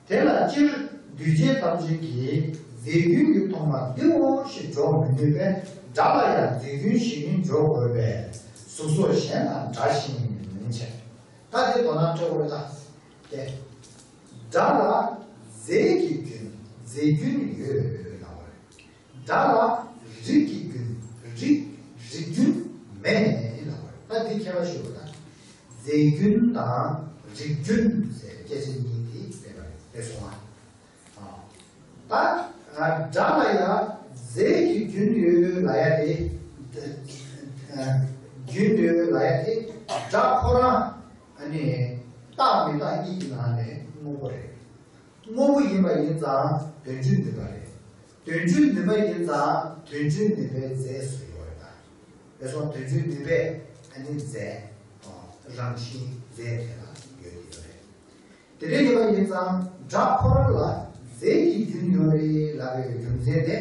དེ་ལ་སྤྱིར་གདུལ་བྱ་ཐམས་ཅད་ཀྱི་རྫས་རྒྱུན་གྱི་ཐོག་མ་འདིའོ་ཞེས་འཇོག་མི་ནུས་པས། སྒྲ་ལ་ཡང་རྫས་རྒྱུན་ཞིག་ནི་འཇོག་དགོས་པས་གཟུགས་སོགས་གཞན་དང་འདྲ་ཞིང་བྱས། ད་དེ་དོ་སྣང་སྤྲོད་དགོས་ད། དེ། སྒྲ་ལ་རྫས་ཀྱི་རྒྱུན། རྫས་རྒྱུན་ཡོད་ལབ་པ་རེད། སྒྲ་ལ་རིགས་ཀྱི་རྒྱུན། རིགས། རིགས་རྒྱུན་མེད་ལབ་པ་རེད། ད་འདི་ཁྱད་པར་ཞིག་ཡོད་ད། རྫས་རྒྱུན་དང་རིགས་རྒྱུན་ཟེར་སྐད་ཆ་གཉིས་དེ་དེ་ལ་རེད་སོང་ཨ། ད་སྒྲ་ལ་ཡང་རྫས་ཀྱི་རྒྱུན་ཡོད་ལབ་ཡ་དེ། རྒྱུན་ཡོད་ལབ་ཡ་དེ་སྒྲ་ཁོ་རང་ཨ་ནི་རྟག་མི་རྟག་གཉིས་ཀྱི་ནང་ནས་དངོས་པོ་རེད། དངོས་པོ་ཡིན་པ་ཡིན་ཙང་དོན་བྱེད་ནུས་པ་རེད། དོན་བྱེད་ནུས་པ་ཡིན་ཙང་དོན་བྱེད་ནུས་པའི་རྫས་སུ་ཡོད་རེད་ད། དེ་སོང་དོན་བྱེད་ནུས་པས་ཨ་ནི་རྫས། རང་བཞིན་རྫས་དེ་ལ་ཡོད་ཀྱི་ཡོད་རེད། དེ་འདྲ་ཡིན་པ་ཡིན་ཙང་སྒྲ་ཁོ་རང་ལ་རྫས་ཀྱི་རྒྱུན་ཡོད་རེད་ལབ་པའི་རྒྱུ་མཚན་དེ།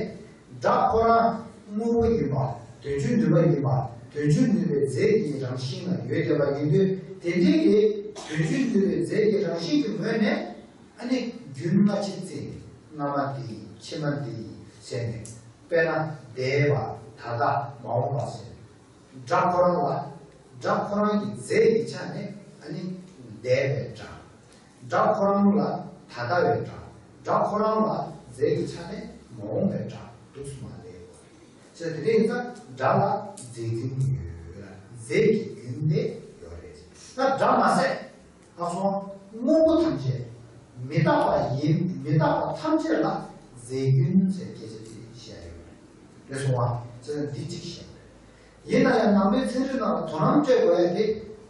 སྒྲ་ཁོ་རང་དངོས་པོ་ཡིན་པ། དོན་བྱེད་ནུས་པ་ཡིན་པ། དོན་བྱེད་ནུས་པའི་རྫས་ཀྱི་རང་བཞིན་ལ་ཡོད་བསྡད་པ་ཡིན་དུས། དེ་འདྲའི་གི་དོན་བྱེད་ནུས་པའི་རྫས་ཀྱི་རང་བཞིན་གྱི་ངོས་ནས། ཨ་ནི་རྒྱུན་སྔ་ཕྱི་བརྩིས་ནས་སྔ་མ་འདི་ཡིན་ཕྱི་མ་འདི་ཡིན་ཟེར་ནས། དཔེར་ན་འདས་པ། ད་ལྟ། མ་འོངས་པ་ཟེར། སྒྲ་ཁོ་རང་ལ། སྒྲ་ཁོ་རང་གི་རྫས་ཀྱི་ཆ་ནས་ཨ་ནི་འདས་པའི་སྒྲ། སྒྲ་ཁོ་རང་ལ་ད་ལྟ་བའི་སྒྲ། སྒྲ་ཁོ་རང་ལ་རྫས་ཀྱི་ཆ་ནས་མ་འོངས་པའི་སྒྲ་འདུག་སེ་མ་ལས་ཡོད་རེད། ཟེར་དེ་འདྲ་ཡིན་ཙང་སྒྲ་ལ་རྫས་རྒྱུན་ཡོད་རེད། རྫས་ཀྱི་རྒྱུན་དེ་ཡོད་རེད། ད་སྒྲ་མ་ཟད། ལྷག་སོང་། དངོས་པོ་ཐམས་ཅད་མི་རྟག་པ་ཡིན། མི་རྟག་པ་ཐམས་ཅད་ལ་རྫས་རྒྱུན་ཟེར་སྐད་ཆ་དེ་བཤད་ཡོད་རེད། རེད་སོང་བ། ཟེར་ན་འདི་གཅིག་བཤད་པ་རེད། ཡིན་ན་ཡང་ནང་པའི་ཚན་རིག་ནང་ལ་དོ་སྣང་སྤྲད་དགོས་ཡ་དེ།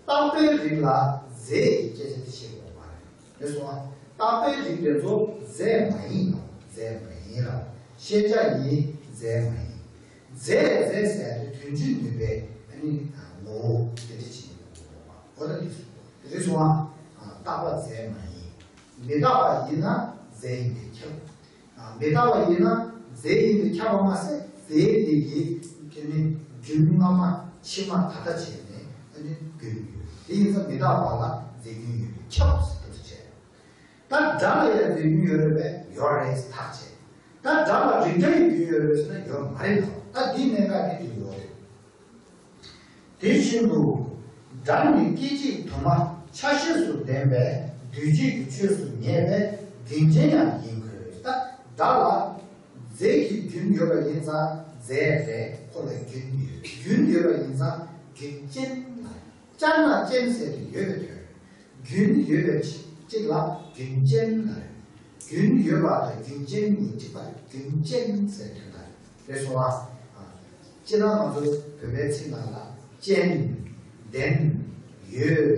རྟག་པའི་རིགས་ལ་རྫས་ཀྱི་སྐད་ཆ་དེ་བཤད་དགོས་པ་རེད། རེད་སོང་བ། རྟག་པའི་རིགས་དེ་ཚོ་རྫས་མ་ཡིན་ནོ། རྫས་མ་ཡིན་ལ། ཤེས་བྱ་ཡིན། རྫས་མ་ཡིན། རྫས། རྫས་ཟེར་ཡ་དེ་དོན་བྱེད་ནུས་པའི་ཨ་ནི་ངོ་བོ་དེ་འདྲ་ཅིག་ཡིན་དགོས་པ། འོ་ད་འདི་གསུངས་པ་རེད་སོང་ཨ། རྟག་པ་རྫས་མ་ཡིན། མི་རྟག་པ་ཡིན་ན་རྫས་ཡིན་པས་ཁྱབ། མི་རྟག་པ་ཡིན་ན་རྫས་ཡིན་པས་ཁྱབ་པ་མ་ཟད། རྫས་དེ་གི་དེ་ནི་རྒྱུན་སྔ་མ་ཕྱི་མ་ད་ལྟ་བྱས་ནས་ཨ་ནི་རྒྱུན་ཡོད། དེ་ཡིན་ཙང་མི་རྟག་པ་ལ་རྫས་རྒྱུན་ཡོད་པས་ཁྱབ་ཟེར་འདུག་བྱས། ད་སྒྲ་ལ་ཡང་རྫས་རྒྱུན་ཡོད་རེད་པས། ཡོད་རེད་ཐག་བཅད། ད་སྒྲ་ལ་རིགས་འདྲ་ཡི་རྒྱུན་ཡོད་རེད་ཟེར་ན་ཡོད་མ་རེད་དོ། ད་འདི་གནད་འགག་འདི་འདི་ཡོད་རེད། དེ་བཞིན་དུ། སྒྲ་ནི་སྐད་ཅིག་དུ་མ་ཆ་ཤས་སུ་ལྡན་པའི་འདུས་བྱས་ཀྱི་ཆོས་སུ་ངེས་པས་རྒྱུན་ཅན་ཡང་ཡིན་དགོས། ད་སྒྲ་ལ་རྫས་ཀྱི་རྒྱུན་ཡོད་པ་ཡིན་ཙང་རྫས་རེད། ཁོ་ལ་རྒྱུན་ཡོད། རྒྱུན་ཡོད་པ་ཡིན་ཙང་རྒྱུན་ཅན་ལ། ཅན་ན་ཅན་ཟེར་དུ་ཡོད་པའི་དོན། རྒྱུན་ཡོད་པའི་གཅིག་ལ་རྒྱུན་ཅན་ལ་རེད། རྒྱུན་ཡོད་པ་དང་རྒྱུན་ཅན་གཉིས་གཅིག་པ་རེད། རྒྱུན་ཅན་ཟེར་དོན་དག་རེད་སོང་བ། སྤྱིར་ན་ང་ཚོ་བོད་པའི་ཚིག་ནང་ལ་ཅན། ལྡན། ཡོད།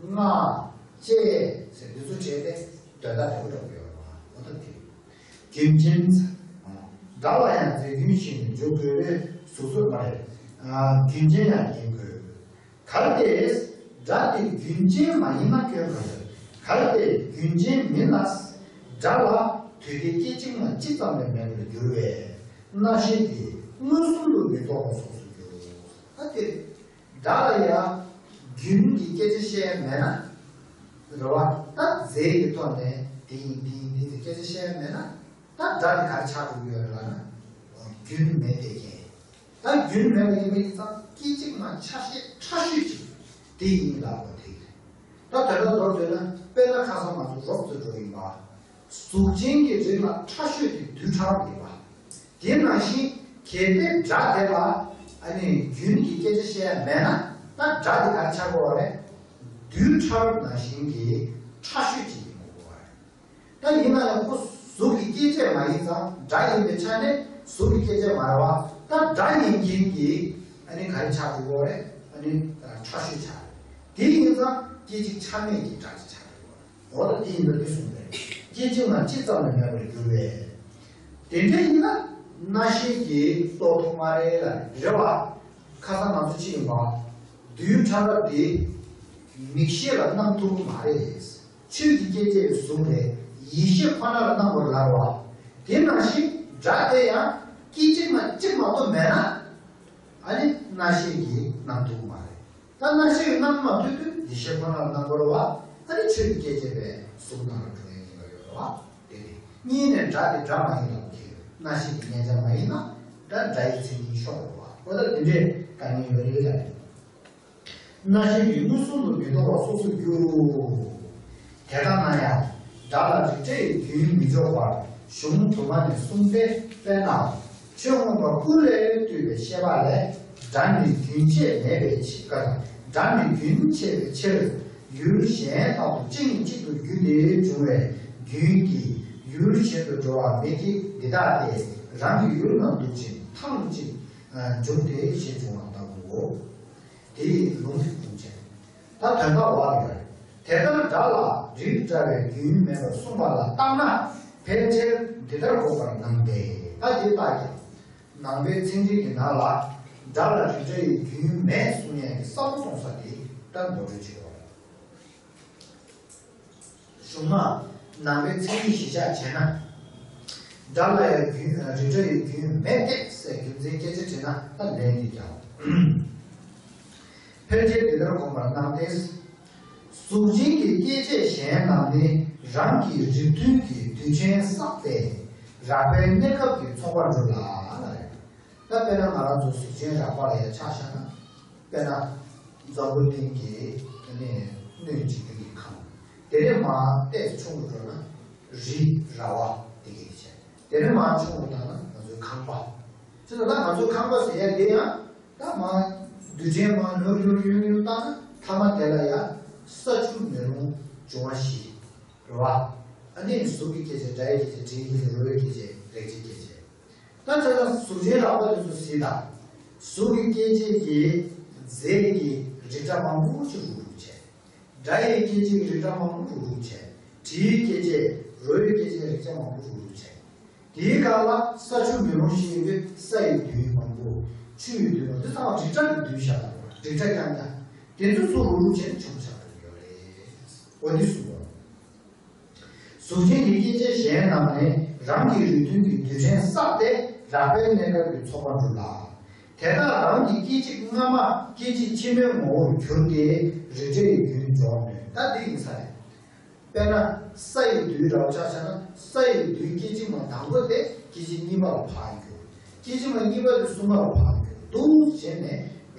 མངའ། བཅས་ཟེར་འདི་ཚོ་བྲིས་ཏེ་དོན་དག་དེ་འདྲ་ཡོད་པ། འོ་ད་དེ་རྒྱུན་ཅན་ཟེར། སྒྲ་ལ་ཡང་རྫས་རྒྱུན་ཞིག་ནི་འཇོག་དགོས་པས་གཟུགས་སོགས་མ་རེད། རྒྱུན་ཅན་ཡང་ཡིན་དགོས། གལ་ཏེ། སྒྲ་དེ་རྒྱུན་ཅན་མ་ཡིན་ན་སྐྱོན་གང་ཡོད། གལ་ཏེ་རྒྱུན་ཅན་མིན་ན། སྒྲ་ལ་དུས་དེ་སྐད་ཅིག་མ་གཅིག་ཙམ་ལས་མེད་པར་འགྱུར་བས། རྣ་ཤེས་དེ་མངོན་སུམ་དུ་མི་རྟོགས་པ་སོགས་སུ་འགྱུར། ད་དེ་སྒྲ་ལ་ཡང་རྒྱུན་གྱི་སྐད་ཆ་བཤད་མེད་ན། རེད་བ། ད་རྫས་ཀྱི་ཐོག་ནས་དེ་ཡིན་དེ་ཡིན་དེ་ཡིན་ཟེར་སྐད་ཆ་བཤད་མེད་ན། ད་སྒྲ་དེ་ག་རེ་ཆགས་འགྲོ་གི་ཡོད་རེད་ལབ་ན། རྒྱུན་མེད་དེ་ཀྱང་། ད་རྒྱུན་མེད་པ་ཡིན་པ་ཡིན་ཙང་སྐད་ཅིག་མ་ཆ་ཤས་ཕྲ་ཤོས་ཅིག་དེ་ཡིན་ལབ་པ་དེ་རེད། ད་དོན་དག་མདོར་བསྡུས་ན་དཔེར་ན་ཁ་སང་ང་ཚོ་རོབ་ཙམ་འགྲོ་ཡིན་པ། གཟུགས་ཅན་གྱི་རིགས་ལ་ཕྲ་ཤོས་དེ་རྡུལ་ཕྲ་རབ་ཡིན་པ། དེ་ནང་བཞིན་གལ་ཏེ་སྒྲ་དེ་ལ་ཨ་ནི་རྒྱུན་གྱི་སྐད་ཆ་བཤད་ཡ་མེད་ན། ད་སྒྲ་དེ་ག་རེ་ཆགས་དགོས་པ་རེད། རྡུལ་ཕྲ་རབ་ནང་བཞིན་གྱི་ཕྲ་ཤོས་ཅིག་ཡིན་དགོས་པ་རེད། ད་ཡིན་ན་ཡང་ཁོ་གཟུགས་ཀྱི་སྐྱེ་མཆེད་མ་ཡིན་ཙང་སྒྲ་ཡིན་པའི་ཆ་ནས་གཟུགས་ཀྱི་སྐྱེ་མཆེད་མ་རེད་བ། ད་སྒྲ་ཡིན་མཁན་གྱི་ཨ་ནི་ག་རེ་ཆགས་འགྲོ་གི་ཡོད་རེད། ཨ་ནི་ ཕྲ་ཤོས་ཆགས་རེད། དེ་ཡིན་ཙང་སྐད་ཅིག་ཆ་མེད་ཀྱི་སྒྲ་ཅིག་ཆགས་རེད། འོ་ད་དེ་ཡིན་ཙང་དེ་གསུངས་པས། སྐད་ཅིག་མ་གཅིག་ཙམ་ལས་མེད་པར་འགྱུར་བས། དེ་འདྲ་ཡིན་ན་རྣ་ཤེས་ཀྱིས་རྟོགས་ཐུབ་མ་རེད་ལ་རེད་བ། ཁ་སང་ང་ཚོ་ཅི་ཡིན་པ། རྡུལ་ཕྲ་རབ་དེ་མིག་ཤེས་ལ་སྣང་ཐུབ་ཀྱི་མ་རེད། ཆོས་ཀྱི་སྐྱེ་མཆེད་གཟུགས་རེད། ཡིད་ཤེས་ཁོ་ན་ལ་སྣང་བར་ལབ་པ། དེ་ནང་བཞིན་སྒྲ་དེ་ཡང་སྐད་ཅིག་མ་གཅིག་མ་གཏོགས་མེད་ན། ཨ་ནི་རྣ་ཤེས་ཀྱིས་སྣང་ཐུབ་མ་རེད། ད་རྣ་ཤེས་ཀྱིས་སྣང་མ་ཐུབ་དུས་ཡིད་ཤེས་ཁོ་ན་ལ་སྣང་བར་བ། ཨ་ནི་ཆོས་ཀྱི་སྐྱེ་མཆེད་པའི་གཟུགས་སྣང་ལ་འགྲོ་ཡ་ཡིན་པ་ཡོད་རེད་བ། དེ་རེད། གཉིས་ནས་སྒྲ་དེ་སྒྲ་མ་ཡིན་ལབ་ཀྱི་ཡོད། རྣ་ཤེས་ཀྱི་མཉན་བྱ་མ་ཡིན་ན་སྒྲ་སྒྲ་ཡི་མཚན་ཉིད་ཤོར་བ། འོ་ད་དེ་འདྲའི་དཀའ་ངལ་ཡོད་རེད་ལབ། རྣ་ཤེས་ཀྱིས་མངོན་སུམ་དུ་མི་རྟོག་པ་སོ་སོར་འགྱུར། དེ་ལྟ་ན་ཡང་སྒྲ་ལ་རིགས་འདྲ་ཡི་རྒྱུན་མི་འཇོག་པར་གཞུང་དུ་མ་ནས་གསུངས་ཏེ། དཔེར་ན། ཆོས་མངོན་པ་ཀུན་ལས་བཏུས་པའི་ཤེས་པ་ལས། སྒྲ་ནི་རྒྱུན་ཆད་མེད་པའི་ཕྱིར་ཀ་དང་། སྒྲ་ནི་རྒྱུན་ཆད་པའི་ཕྱིར། ཡུལ་གཞན་དག་ཏུ་གཅིག་ནས་གཅིག་ཏུ་བརྒྱུད་དེ་འབྱུང་བའི་རྒྱུན་གྱིས་ཡུལ་གཞན་དུ་འགྲོ་བ་མེད་ཀྱི་འདི་ལྟ་སྟེ། རང་གི་ཡུལ་ན་འདུག་ཅིང་ཐང་ཅིག་འབྱུང་སྟེ་ཞེས་འབྱུང་བ་ལྟ་བུའོ། དེ་ཡི་ལུང་གི་ཁུངས་བྱས། ད་དོན་དག་བ་རེད། དེ་ལྟར་སྒྲ་ལ་རིགས་འདྲ་བའི་རྒྱུན་མེད་པར་གསུངས་པ་ལ་བརྟགས་ན་ཕལ་ཆེར་འདི་ལྟར་འགོག་པར་སྣང་སྟེ། ད་དེ་ལྟར་ཀྱང་ནང་པའི་མཚན་ཉིད་ཀྱི་ནང་ལ་སྒྲ་ལ་རིགས་འདྲ་ཡི་རྒྱུན་མེད་གསུང་ཡས་ཀྱི་ས་མོ་གསུང་ས་དེ་ལྟར་ངོ་སྤྲོད་བྱེད་དགོས་པ་རེད། གཞུང་ནང་ནང་པའི་མཚན་ཉིད་གཞིར་བཞག་བྱས་ན། སྒྲ་ལ་ཡང་རྒྱུན་རིགས་འདྲ་ཡི་རྒྱུན་མེད་དེ་ཟེར་རྒྱུ་མཚན་སྐད་ཆ་དྲིས་ན་ད་ལན་འདི་ཀྱང་། ཕལ་ཆེར་འདི་ལྟར་དགོངས་པར་སྣང་སྟེ། གཟུགས་ཅན་གྱི་སྐྱེ་མཆེད་གཞན་རྣམས་ནི་རང་གི་རིགས་མཐུན་གྱི་དུས་ཆེན་བསགས་ཏེ་རགས་པའི་གནས་སྐབས་ཀྱི་ཚོགས་པར་འགྲོ་ལ་ལ་རེད། ད་དཔེར་ན་ང་རང་ཚོ་གཟུགས་ཅན་རགས་པ་ལ་ཡང་ཆ་བཞག་ན། དཔེར་ན། འཛམ་བུ་གླིང་གི་ནི་སྣོད་འཇིག་རྟེན་གྱི་ཁམས། དེ་ནས་མར་ཏོག་ཙམ་ཆུང་རུ་འགྲོ་ན་རི་ར་བ་དེ་གས་བྱས། དེ་ནས་མར་ཆུང་རུ་བཏང་ན་ང་ཚོའི་ཁང་པ། བྱས་ཙང་ད་ང་ཚོའི་ཁང་པ་ཟེར་ཡ་དེ་ཡང་ད་མར་རྡུལ་ཕྲན་མར་ལྷོད་ལྷོད་ལྷོད་ལྷོད་བཏང་ན་མཐའ་མ་དེ་ལ་ཡང་ས་ཆུ་མེ་རླུང་འབྱུང་བ་བཞི་རེད་བ། ཨ་ནི་གཟུགས་ཀྱི་སྐྱེ་མཆེད། སྒྲ་ཡི་སྐྱེ་མཆེད། དྲི་ཡི་སྐྱེ་མཆེད། རོ་ཡི་སྐྱེ་མཆེད། རེག་བྱའི་སྐྱེ་མཆེད། ད་ཆ་ཚང་གཟུགས་ཅན་རགས་པ་དེ་ཚོ་གཟིགས་དང་། གཟུགས་ཀྱི་སྐྱེ་མཆེད་ཀྱི་རྫས་ཀྱི་རིགས་འདྲ་མང་པོ་ཅིག་རུག་རུག་བྱས། སྒྲ་ཡི་སྐྱེ་མཆེད་ཀྱི་རིགས་འདྲ་མང་པོ་རུག་རུག་བྱས། དྲི་ཡི་སྐྱེ་མཆེད། རོ་ཡི་སྐྱེ་མཆེད། རེག་བྱ་མང་པོ་རུག་རུག་བྱས། དེའི་སྒང་ལ་ས་ཆུ་མེ་རླུང་ཞེས་ཡོད་དུས་ས་ཡི་རྡུལ་མང་པོ། ཆུ་ཡི་རྡུལ་མང་པོ། འདི་ཚང་མ་རིགས་འདྲ་གི་རྡུལ་བཞག་ཡོད་རེད། རིགས་འདྲ་རྐྱང་རྐྱང་། དེ་ཚོ་ཚུར་རུག་རུག་བྱས་ནས་ཆུང་ཆགས་འགྲོ་གི་ཡོད་རེད། འོ་འདི་གསུངས་པ། གཟུགས་ཅན་གྱི་སྐྱེ་མཆེད་གཞན་རྣམས་ནི་རང་གི་རིགས་མཐུན་གྱི་དུས་ཆེན་བསགས་ཏེ་རགས་པའི་གནས་སྐབས་ཀྱི་ཚོགས་པར་འགྲོ་ལ། དེ་དག་རང་གི་སྐད་ཅིག་སྔ་མ་སྐད་ཅིག་ཕྱི་མའི་ངོ་བོར་གྱུར་ཏེ་རིགས་འདྲའི་རྒྱུན་འཇོག་ནུས། ད་འདི་ཡིན་ས་རེད། དཔེར་ན་ས་ཡི་རྡུལ་འདྲ་བོ་ཆ་བཞག་ན་ས་ཡི་རྡུལ་སྐད་ཅིག་མ་དང་པོ་དེ་སྐད་ཅིག་གཉིས་པ་ལ་ཕར་འགྱུར། སྐད་ཅིག་མ་གཉིས་པ་དེ་གསུམ་པ་ལ་ཕར་འགྱུར། འདུག་བྱས་ནས་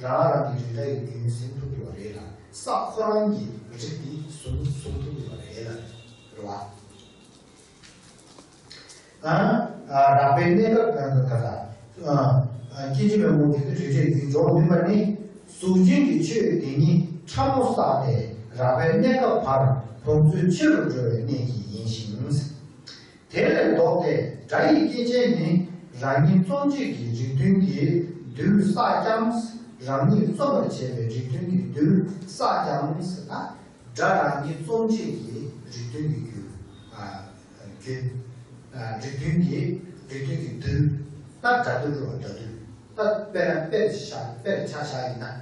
རང་རང་གི་རིགས་འདྲ་ཡི་རྒྱུན་ཟིན་ཐུབ་ཀྱི་ཡོད་རེད་ལ། ས་ཁོ་རང་གི་རིགས་འདི་ཟིན་ཟིན་ཐུབ་ཀྱི་ཡོད་རེད་ལ། རེད་བ། ཨ། ཨ། རགས་པའི་གནས་སྐབས་ཀྱི་ག་ས། ཨ། ཨ། སྐད་ཅིག་མའི་ངོ་བོར་གྱུར་ཏེ་རིགས་འདྲའི་རྒྱུན་འཇོག་ནུས་པ་ནི། གཟུགས་ཅན་གྱི་ཆོས་དེ་ཉིད་ཕྲ་མོ་བསགས་ཏེ་རགས་པའི་གནས་སྐབས་བར་གོམས་ཚོད་ཆེ་རུ་འགྲོ་བའི་གནད་ཀྱིས་ཡིན་ཞིང་། དེ་ལས་ལྡོག་སྟེ་སྒྲ་ཡི་སྐྱེ་མཆེད་ནི་རང་ཉིད་རྩོམ་བྱེད་ཀྱི་རིགས་མཐུན་གྱི་རྡུལ་བསགས་ཀྱང་། རང་ཉིད་རྩོམ་པར་བྱེད་པའི་རིགས་མཐུན་གྱི་རྡུལ་བསགས་ཀྱང་ཟེར་ན། སྒྲ་རང་ཉིད་རྩོམ་བྱེད་ཀྱི་རིགས་མཐུན་གྱི་རྒྱུ། ཨ། རྒྱུ། ཨ། རིགས་མཐུན་གྱི་རིགས་མཐུན་གྱི་རྡུལ། ད་སྒྲ་རྡུལ་རོ། སྒྲ་རྡུལ། ད་དཔེར་ན་དཔེར་བཞག་དཔེར་ཆ་བཞག་ཡིན་ན།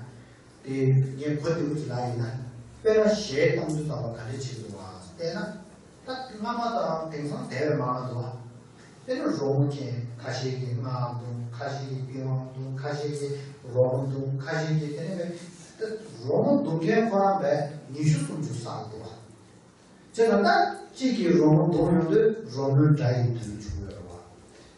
དེ་ངས་གོ་བདེ་པོ་ཅིག་ལབ་ཡིན་ན། དཔེར་ན་གཞས་བཏང་དུས་ཙམ་པ་ག་འདྲ་བྱེད་དགོས་པ་བལྟས་ན། ད་སྔ་མ་དང་དེང་སང་དེ་བས་མང་བ་འདུག་བ། དཔེར་ན་རོལ་མོ་མཁན་ཁ་ཤས་ཀྱིས་རྔ་བརྡུང་། ཁ་ཤས་ཀྱིས་པི་ཝང་བརྡུང་། ཁ་ཤས་ཀྱིས་རོལ་མོ་བརྡུང་། ཁ་ཤས་ཀྱིས་དེ་ནས་བས་ད་རོལ་མོ་བརྡུང་མཁན་ཁོ་རང་བས་ཉི་ཤུ་སུམ་ཅུ་བསགས་འདུག་བ། བྱས་ཙང་ད་གཅིག་གིས་རོལ་མོ་བརྡུང་ཡོང་དུས་རོལ་མོའི་སྒྲ་ཡི་རྡུལ་བྱུང་ཡོད་རེད་བ།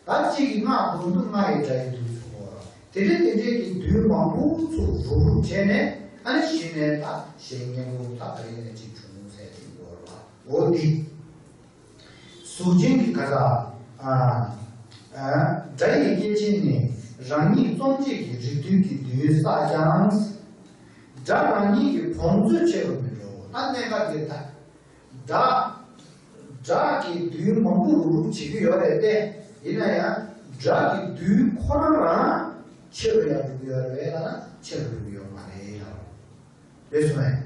ད་གཅིག་གིས་རྔ་བརྡུང་དུས་རྔ་ཡི་སྒྲ་ཡི་རྡུལ་བྱུང་ཡོད་རེད་བ། དེ་འདྲ་དེ་འདྲའི་གི་རྡུལ་མང་པོ་ཚུར་རུག་རུག་བྱས་ནས་ཨ་ནི་གཞི་ནས་ད་གཞན་སྙན་པོ་ད་ག་རེ་ནས་གཅིག་བྱུང་ཟེར་གྱི་ཡོད་རེད་བ། འོ་འདི། གཟུགས་ཅན་གྱི་ག་ས། ཨ། ཨ། སྒྲ་ཡི་སྐྱེ་མཆེད་ནི་རང་ཉིད་རྩོམ་བྱེད་ཀྱི་རིགས་མཐུན་གྱི་རྡུལ་བསགས་ཀྱང་། སྒྲ་རང་ཉིད་ཀྱི་གོམས་ཚོད་ཆེ་རུ་མི་འགྲོ། ད་གནད་འགག་འདིར་ད། སྒྲ། སྒྲ་གི་རྡུལ་མང་པོ་རུག་རུག་བྱེད་ཀྱི་ཡོད་རེད་དེ། ཡིན་ན་ཡང་སྒྲ་གི་རྡུལ་ཁོ་རང་རང་ཆེ་རུ་ཡང་འགྲོ་གི་ཡོད་རེད་ལབ་ན་ཆེ་རུ་འགྲོ་གི་ཡོད་མ་རེད་ལབ། རེད་སོང་ངས།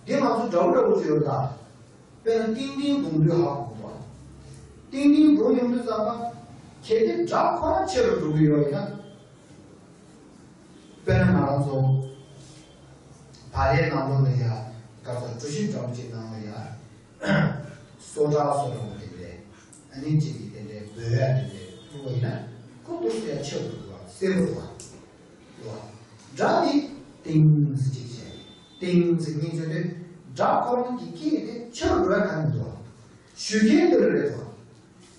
འདི་ང་ཚོ་འདྲ་བོ་འདྲ་བོ་ཅིག་ཡོད་ད། དཔེར་ན་ཏིང་ཏིང་སྒྲོག་དུས་ཧ་གོ་འདུག་ཏིང་ཏིང་སྒྲོག་ཡོང་དུས་ཙམ་པ། གལ་ཏེ་སྒྲ་ཁོ་རང་ཆེ་རུ་འགྲོ་གི་ཡོད་ཡིན་ན། དཔེར་ན་ང་རང་ཚོ་བག་ལེབ་ནང་ལོགས་ལ་ཡ་ག་ཚོད་གྲུ་བཞི་འདྲ་བོ་ཅིག་ནང་ལ་ཡ་སོ་ཌ་སོ་འདྲ་བོ་དེ་འདྲས་ཨ་ནི་གཅིག་གིས་དེ་འདྲས་འབོལ་ཡ་དེ་འདྲས་བླུགས་པ་ཡིན་ན་ཁོ་འདུག་སེ་ཡ་ཆེ་རུ་འགྲོ་བ་གསལ་པོ་འདུག་བ། སྒྲ་དེ་ཏིང་ཟེར་གཅིག་བྱས། ཏིང་ཟེར་གཉིས་བརྗོད་དུས་སྒྲ་ཁོ་རང་གི་སྐད་དེ་ཆེ་རུ་འགྲོ་ཡ་གང་ཡང་མི་འདུག་བ། ཞུ་མཁན་དེ་ལ་རེད་དོ།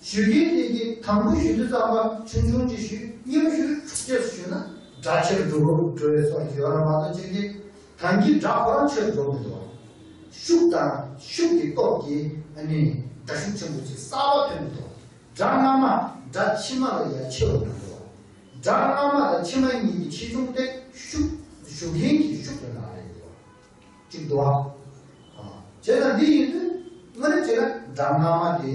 ཞུ་མཁན་དེ་གིས་དང་པོ་ཞུ་དུས་ཙམ་པ་ཆུང་ཆུང་ཅིག་ཞུས། གཉིས་པ་ཞུ་དུས་འཁྲུག་ཆེ་སུ་ཞུས་ན་སྒྲ་ཆེ་རུ་འགྲོ་རུ་འགྲོ་བའི་སོགས་ཡོད་ར་མ་གཏོགས་ཅིག་གིས་གང་གི་སྒྲ་ཁོ་རང་ཆེ་རུ་འགྲོ་མི་འདུག་ཤུགས་དང་ཤུགས་ཀྱི་སྟོབས་ཀྱིས་ཨ་ནི་སྒྲ་ཤུགས་ཆེན་པོ་ཅིག་གསར་པ་ཐོན་མི་འདུག་སྒྲ་སྔ་མ་སྒྲ་ཕྱི་མ་ལ་ཡ་ཆེ་རུ་མི་འགྲོ། སྒྲ་སྔ་མ་དང་ཕྱི་མ་གཉིས་ཀྱི་ཆེ་ཆུང་དེ་ཤུགས་ཞུ་མཁན་གྱི་ཤུགས་ལ་ནང་རེད་འདུག་གཅིག་འདུག་ཨ། བྱས་ཙང་འདི་ཡིན་དུས་དངོས་གནས་བྱས་ན་སྒྲ་སྔ་མ་དེ་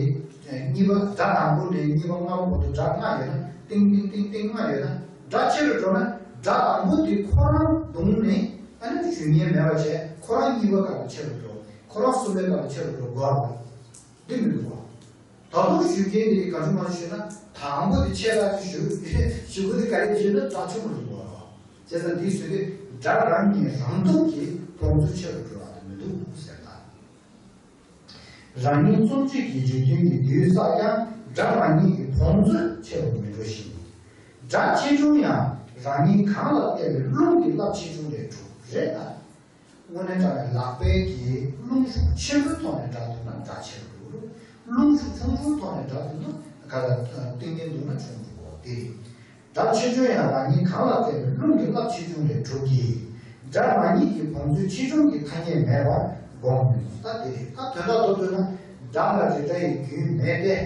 གཉིས་པ་སྒྲ་དང་པོ་ནས་གཉིས་པ་ལྔ་པ་བར་དུ་སྒྲ་ལྔ་ཡོད་ན་ཏིང་ཏིང་ཏིང་ཏིང་ལྔ་ཡོད་ན་སྒྲ་ཆེ་རུ་འགྲོ་ན་སྒྲ་དང་པོ་དེ་ཁོ་རང་བརྡུངས་ནས་ཨ་ནི་ཞུ་མཁན་མེད་པ་བྱས་ཁོ་རང་གཉིས་པ་སྒང་ལ་ཆེ་རུ་འགྲོ། ཁོ་རང་གསུམ་པའི་སྒང་ལ་ཆེ་རུ་འགྲོ་དགོས་པ། འདི་མི་འདུག་བ། ད་དུང་ཞུ་མཁན་དེ་ག་ཚོད་མང་ཞུས་ན་དང་པོ་དེ་ཆེ་ལ་ཞུ་ཞུ་གི་དེ་ག་རེ་ཞུས་ན་སྒྲ་ཆུང་རུ་འགྲོ་བ། བྱས་ཙང་འདི་ཟེར་དུས་སྒྲ་རང་ཉིད་རང་སྟོབས་ཀྱིས་བོངས་ཚོད་ཆེ་རུ་འགྲོ་བ་དེ་མི་འདུག་ཟེར་ད། རང་ཉིད་རྩོམ་སྤྱོད་ཀྱི་རིགས་མཐུན་གྱི་དུས་བསགས་ཀྱང་སྒྲ་རང་ཉིད་ཀྱི་བོངས་ཚོད་ཆེ་རུ་མི་འགྲོ་ཞིང་། སྒྲ་ཆེ་ཆུང་ཡང་རང་ཉིད་གང་ལ་བལྟས་པའི་རླུང་གི་རླབས་ཆེ་ཆུང་ལས་གྲུབ་རེད་ད། དངོས་གནས་དྲང་གནས་ལག་པའི་གི་རླུང་ཤུགས་ཆེན་པོའི་ཐོག་ནས་སྒྲ་བརྡུངས་ན་སྒྲ་ཆེ་རུ་འགྲོ། རླུང་ཤུགས་ཆུང་ཆུང་ཐོག་ནས་སྒྲ་བརྡུངས་ན་ག་ལ་ཏིང་ངེ་འཛིན་བརྡུངས་ན་ཆུང་རུ་འགྲོ་དེ་རེད། སྒྲ་ཆེ་ཆུང་ཡང་རང་ཉིད་གང་ལ་བལྟས་པའི་རླུང་གི་རླབས་ཆེ་ཆུང་ལས་གྲུབ་ཀྱི། སྒྲ་རང་ཉིད་ཀྱི་བོངས་ཚོད་ཆེ་ཆུང་གི་ཐ་སྙད་མེད་པར་སྒོམ་མི་ནུས་ད་དེ་རེད། ད་དོན་དག་མདོར་བསྡུས་ན་སྒྲ་ལ་རིགས་འདྲ་ཡི་རྒྱུན་མེད་དེ།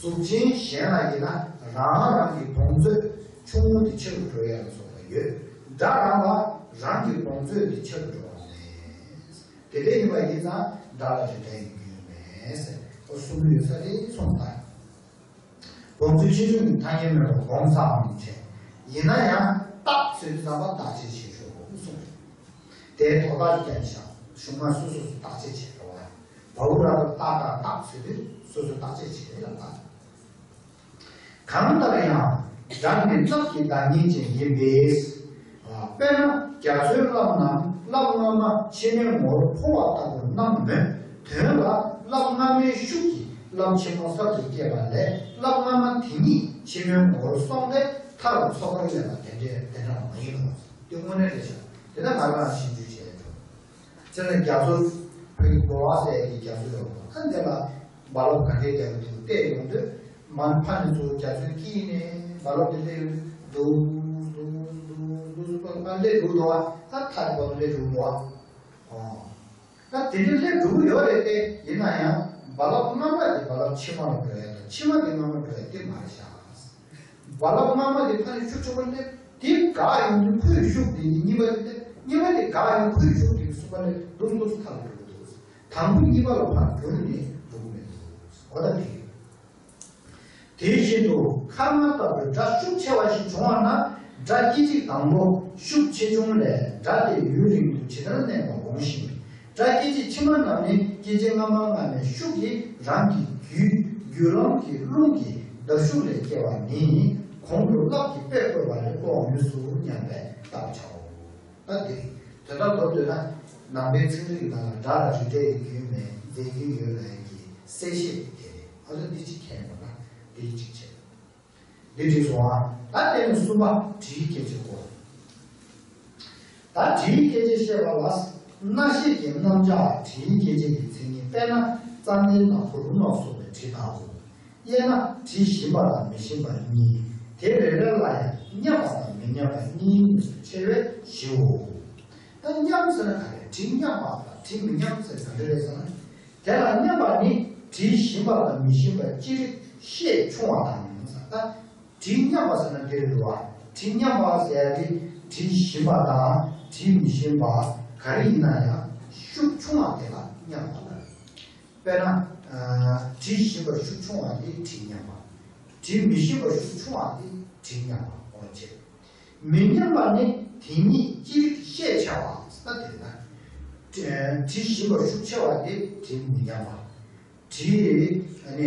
གཟུགས་ཅན་གཞན་ལ་ཡིན་ན་རང་རང་གི་བོངས་ཚོད་ཆུང་ངུ་དེ་ཆེ་རུ་འགྲོ་ཡ་ལ་སོགས་པ་ཡོད། སྒྲ་རང་ལ་རང་གི་བོངས་ཚོད་དེ་ཆེ་རུ་འགྲོ་བ་མེད། དེ་འདྲ་ཡིན་པ་ཡིན་ཙང་སྒྲ་ལ་རིགས་འདྲ་ཡི་རྒྱུན་མེད་ཟེར་ཨོ་གསུམ་ཡོད་ས་དེ་གསུངས་ད། བོངས་ཚོད་ཆེ་ཆུང་གི་ཐ་སྙད་མེད་པར་སྒོམ་ཚར་བ་མིན་ཕྱིར། ཡིན་ན་ཡང་རྟགས་ཟེར་དུས་ཙམ་པ་བརྟག་དཔྱད་བྱེད་ཆོག་གསུངས་རེད། དེའི་དོ་བདག་གི་རྐྱེན་བཞག་གཞུང་མ་སོ་སོ་སོ་བརྟག་དཔྱད་བྱེད་དགོས་པ། བའུ་ར་ཏ་ཏ་རྟགས་ཟེར་དུས་སོ་སོ་བརྟག་དཔྱད་བྱེད་ལ་བརྟག་གང་ལྟར་ཡང་སྒྲ་ནི་རླབས་ཀྱི་བདག་ཉིད་ཅན་ཡིན་པས། དཔེར་ན་རྒྱ་མཚོའི་རླབས་རྣམས་རླབས་སྔ་མ་ཕྱི་མའི་ངོ་བོར་འཕོ་བ་ལྟ་བུར་སྣང་མོད་དོན་ལ་རླབས་སྔ་མའི་ཤུགས་ཀྱིས་རླབས་ཕྱི་མ་གསར་དུ་སྐྱེས་པ་ལས་རླབས་སྔ་མ་དེ་ཉིད་ཕྱི་མའི་ངོ་བོར་སོང་སྟེ་མཐར་ཚོགས་པར་སླེབས་པ་དེ་འདྲ་དེ་འདྲ་མ་ཡིན་ནོ། དེ་དངོས་གནས་རེད་ཤག་དེ་ལྟར་ང་རང་ཞིབ་འཇུག་བྱས་འགྲོ། བྱས་ཙང་རྒྱ་མཚོ་བོད་ཀྱི་འགོ་བ་ཟེར་ཡ་གི་རྒྱ་མཚོ་ཡོད་པ་ཨ་འདི་ལ་རྦ་རླབས་ག་འདྲའི་རྒྱ་མཚོ་འདུག་བལྟས་ཡོང་དུས་མར་ཕར་ནས་ཚུར་རྒྱ་མཚོའི་དཀྱིལ་ནས་རྦ་རླབས་དེ་སླེབས་ཡོང་དུས་འདུག་འདུག་འདུག་འདུག་འདུག་འདུག་ཨ་སླེབས་འགྲོ་འདུག་ཨ་ད་མཐའ་དེ་བར་དུ་སླེབས་འགྲོ་འདུག་ཨ། ཨོ། ད་དེ་འདྲ་སླེབས་འགྲོ་གི་ཡོད་རེད་དེ་ཡིན་ན་ཡང་རྦ་རླབས་སྔ་མ་དེ་རྦ་རླབས་ཕྱི་མ་ལ་འགྲོ་ཡ་དང་ཕྱི་མ་དེ་སྔ་མ་འགྲོ་ཡ་དེ་མ་རེད་ཤག་རྦ་རླབས་སྔ་མ་དེ་ཕ་ནས་ཤུགས་ཆེན་པོ་སླེབས་དེ་འགག་ཡོང་དུས་ཁོའི་ཤུགས་དེ་ནི་གཉིས་པ་དེ་སླེབས་གཉིས་པ་དེ་འགག་ཡོང་ཁོའི་ཤུགས་དེ་གསུམ་པ་སླེབས་འདུག་འདུག་ཐག་ལ་འགྲོ་གི་འདུག་དང་པོ་གཉིས་པ་ལ་ཕར་བསྒྱུར་ནས་འགྲོ་གི་མེད་འདུག་འོ་ད་དེ་ཡོད། དེ་བཞིན་དུ་ཁ་སྔ་ལྟ་བུའི་སྒྲ་ཤུགས་ཆེ་བ་ཞིག་བྱུང་བ་ན་སྒྲ་སྐད་ཅིག་དང་པོ་ཤུགས་ཆེ་ཆུང་ལས་སྒྲ་དེ་ཡུན་རིང་དུ་ཇི་ལྟར་གནས་པ་འོང་ཞིང་། སྒྲ་སྐད་ཅིག་ཕྱི་མ་རྣམས་ནི་སྐད་ཅིག་སྔ་མ་སྔ་མའི་ཤུགས་ཀྱིས་རང་གི་རྒྱུད་རྒྱུད་ལམ་གྱི་རླུང་གི་འདར་ཤུགས་ལས་སྐྱེ་བ་ནི་གོང་དུ་རླབས་ཀྱི་དཔེ་བཀོད་པ་ལས་རྟོགས་ནུས་སོ་སྙམ་པས་བལྟ་བར་བྱའོ། ད་འདི་དོན་དག་མདོར་བསྡུས་ན་ནང་པའི་ཚན་རིག་ནང་ལ་སྒྲ་ལ་རིགས་འགྲེ་ཡི་རྒྱུན་མེད་རྫས་རྒྱུན་ཡོད་ལབ་ཡ་གི་གསལ་བཤད་དེ་རེད། ཨ་ད་འདི་གཅིག་མཁྱེན་དགོས་ན་འདི་གཅིག་བྱེད། འདི་འགྲིག་སོང་ཨ། ད་དེ་ནས་གསུམ་པ་དྲིའི་སྐྱེ་མཆེད་སྐོར། ད་དྲིའི་སྐྱེ་མཆེད་བཤད་པ་ལ། རྣ་ཤེས་ཀྱི་རྣམ་གཞག་དྲིའི་སྐྱེ་མཆེད་ཀྱི་མཚན་ཉིད་དཔེར་ན་རྩ་ནི་ནག་པོ་རུ་ནག་སོགས་པའི་དྲི་དག་གོ། དབྱེ་ན་དྲི་ཞིམ་པ་དང་མི་ཞིམ་པ་གཉིས། དེ་རེ་རེ་ལ་ཡང་མཉམ་པ་དང་མི་མཉམ་པ་གཉིས་སུ་ཕྱེ་བས་བཞིའོ། ད་མཉམ་ཟེར་ན་ག་རེ་དྲི་མཉམ་པ་དང་དྲི་མི་མཉམ་ཟེར་ག་འདྲ་རེད་ཟེར་ན། དེ་ལ་མཉམ་པ་ནི་དྲི་ཞིམ་པ་དང་མི་ཞིམ་པ་ཅི་རིགས་ཤས་ཆུང་བ་དང་ཟེར་ད། དྲི་མཉམ་པ་ཟེར་ན་འདི་རེད་འདུག་བ། དྲི་མཉམ་པ་ཟེར་ཡ་དེ་དྲི་ཞིམ་པ་དང་དྲི་མི་ཞིམ་པ་ག་རེ་ཡིན་ན་ཡང་ཤུགས་ཆུང་བ་དེ་ལ་མཉམ་པ་ལ། དཔེར་ན། དྲི་ཞིམ་པ་ཤུགས་ཆུང་བ་དེ་དྲི་མཉམ་པ། དྲི་མི་ཞིམ་པ་ཤུགས་ཆུང་བ་དེ་དྲི་མཉམ་པ་འོ་བྱེད། མི་མཉམ་པ་ནི་དེ་ཉིད་ཅི་རིགས་ཤས་ཆེ་བ། ད་དེ་ན། དྲི་དྲི་ཞིམ་པ་ཤུགས་ཆེ་བ་དེ་དྲི་མི་མཉམ་པ། དྲི་ཨ་ནི་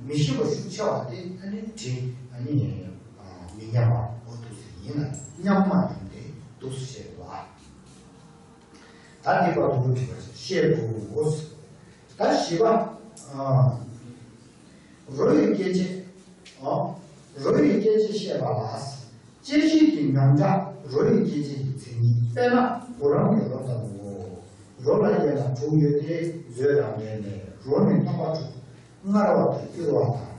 མི་ཞིམ་པ་ཤུགས་ཆེ་བ་དེ་ཨ་ནི་དྲི་ཨ་ནི་མི་མཉམ་པ་འོ་འདུག་སེ་ཡིན་ན་མཉམ་མ་ཡིན་ཏེ་འདུག་སེ་བཤད་དོ། ད་འདི་བར་དུ་དྲི་བ་བཤད་དགོས། ད་བཞི་པ། རོ་ཡི་སྐྱེ་མཆེད། རོ་ཡི་སྐྱེ་མཆེད་བཤད་པ་ལ། སྐྱེ་མཆེད་ཀྱི་མྱོང་བྱ་རོ་ཡི་སྐྱེ་མཆེད་ཀྱི་མཚན་ཉིད། དཔེར་ན་བུ་རམ་གྱི་རོ་ལྟ་བུའོ། རོ་ལ་སྐྱེ་ལ་དྲུག་ཡོད་དེ། མཛོད་དང་འབྲེལ་ནས་རོ་ནི་རྣམ་པ་དྲུག་མངར་བ་དང་སྐྱུར་བ་དང་།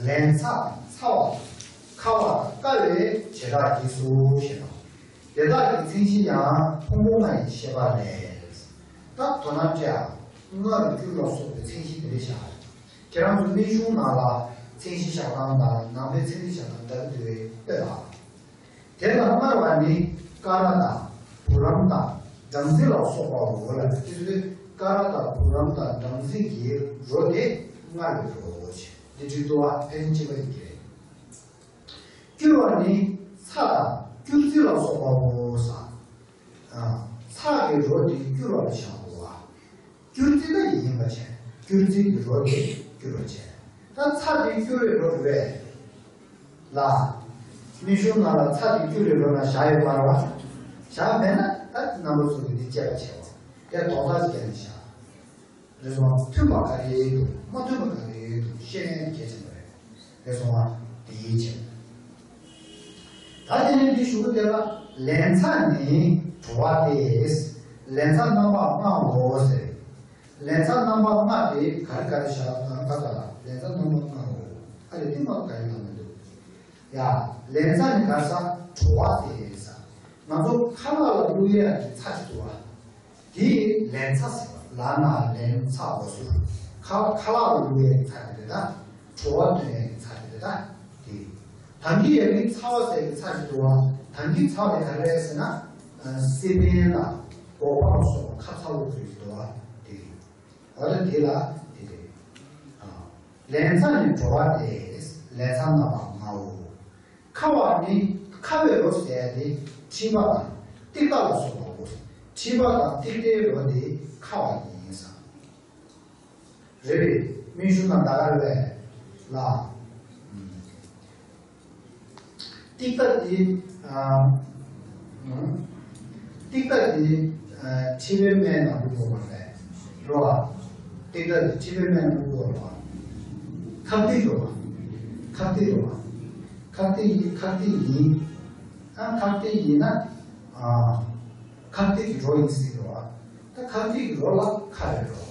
ལན་ཚྭ་དང་ཚ་བ་དང་ཁ་བ་དང་བསྐ་བའི་བྱེ་བྲག་གིས་སོ་ཞེ་ན། དེ་དག་གི་མཚན་གཞི་ཡང་ཕུང་པོ་ལྔ་ཡི་ཤེས་པ་ལས། ད་དོ་སྣང་སྤྲད་ཨ། མངར་སྐྱུར་ལ་སོགས་པའི་མཚན་གཞི་དེ་འདྲ་བཞག་ཁྱེད་རང་ཚོ་སྨན་གཞུང་ནང་ལ་མཚན་གཞི་བཞག་སྟངས་དང་ནང་པའི་ཚན་རིག་བཞག་སྟངས་འདྲ་གི་འདུག་པས་ལ། དེ་ལ་མངར་བ་ནི་ཀ་ར་དང་བུ་རམ་དང་སྦྲང་རྩི་ལ་སོགས་པའོ་ལ། དེ་ཚོ་ཀ་ར་དང་བུ་རམ་དང་སྦྲང་རྩི་གི་རོ་དེ་མངར་བའི་རོ་ཞེས་འདི་བྲིས་འདུག་བ། ཕལ་ཆེར་གཅིག་པ་ཡིན་གྱི་རེད། སྐྱུར་བ་ནི་ཚྭ་དང་སྐྱུར་རྩི་ལ་སོགས་པའོ་ཟེར། ཚྭ་གི་རོ་དེ་སྐྱུར་བ་ལ་བཞག་འདུག་བ། སྐྱུར་རྩི་ད་ཡིན་པ་བྱས། སྐྱུར་རྩི་གི་རོ་དེ་སྐྱུར་བ་བྱས། ད་ཚྭ་དེ་སྐྱུར་བའི་རོ་རེད་པས། ལ། སྨན་གཞུང་ནང་ལ་ཚྭ་དེ་སྐྱུར་བའི་རོ་ན་བཞག་ཡོད་མ་རེད་བ། བཞག་མེད་ན་ད་རྣམ་པ་ཚོ་གིས་འདི་དཔྱད་པ་བྱས་པ། དེ་དོགས་པ་ཞིག་བརྒྱབ་ནས་བཞག་རེད་སོང་བ། མཐུན་པ་ག་རེ་འདུག་མ་མཐུན་པ་ག་རེ་འདུག་ཤེས་མཁན་གལ་ཆེན་པོ་རེད། རེད་སོང་བ། དེ་ཡིན་ཕྱིར། ད་དེ་ནས་འདི་ཞུ་གི་དེ་ལ་ལན་ཚྭ་ནི་བྲོ་བ་སྟེ། ལན་ཚྭ་རྣམ་པ་ལྔའོ་ཟེར། ལན་ཚྭ་རྣམ་པ་ལྔ་དེ་ག་རེ་ག་རེ་བཞག་ག་ག་ལ་ལན་ཚྭ་རྣམ་པ་ལྔའོ། ཨ་རེ་དེ་མ་ག་རེ་ལ་མི་འདུག་ཡ། ལན་ཚྭ་ནི་ག་རེ་ཟ། བྲོ་བ་སྟེ་ཟ། ང་ཚོ་ཁ་ལག་ལ་བླུག་ཡས་ཀྱི་ཚྭ་ཅིག་འདུག་བ། དེ་ལན་ཚྭ་ཟེར་བ། ལ་ན་ལན་ཚ་འོ་ཟུར། ཁ་ཁ་ལག་ལ་བླུག་ཡས་ཚྭ་དེ་རེད་ད། བྲོ་བ་སྟོན་ཡས་ཚྭ་དེ་རེད་ད། དེ། ད་གིན་ཡ་གིན་ཚ་བ་ཟེར་གྱི་ཚྭ་ཅིག་འདུག་བ། ད་གིན་ཚ་བ་དེ་ག་རེ་རེད་ཟེར་ན། སེ་པན་དང་སྒོག་པ་ལ་སོགས་པ་ཁ་ཚ་བོ་ཚོས་ཀྱི་འདུག་བ། དེ་རེད། འོ་ད་དེ་ལ་དེ་རེད། ལན་ཚྭ་ནི་བྲོ་བ་སྟེ། ལན་ཚྭ་རྣམ་པ་ལྔའོ། ཁ་བ་ནི་ཁ་བའི་རོ་ཟེར་ཏེ་མཁྲིས་པ་དང་ཏིག་ཏ་ལ་སོགས་པའོ། མཁྲིས་པ་དང་ཏིག་ཏའི་རོ་དེ་ཁ་བ་ཡིན་ས། རེད་པས། སྨན་གཞུང་ནང་ད་ག་རེ་ལབ་ལ། ཏིག་ཏ་དེ། ཏིག་ཏ་དེ་མཁྲིས་པའི་སྨན་ནང་བླུགས་དགོས་པ་རེད། རོ། ཏིག་ཏ་དེ་མཁྲིས་པའི་སྨན་ནང་བླུགས་དགོས་པ། ཁབ་ཏིག་རོ། ཁབ་ཏིག་རོ། ཁབ་ཏིག་ཡིན། ཁབ་ཏིག་ཡིན། ཨ། ཁབ་ཏིག་ཡིན་ན། ཨ། ཁབ་ཏིག་གི་རོ་ཡིན་ཟེར་རོ། ད་ཁབ་ཏིག་གི་རོ་ལ་ཁ་རེ་རོ།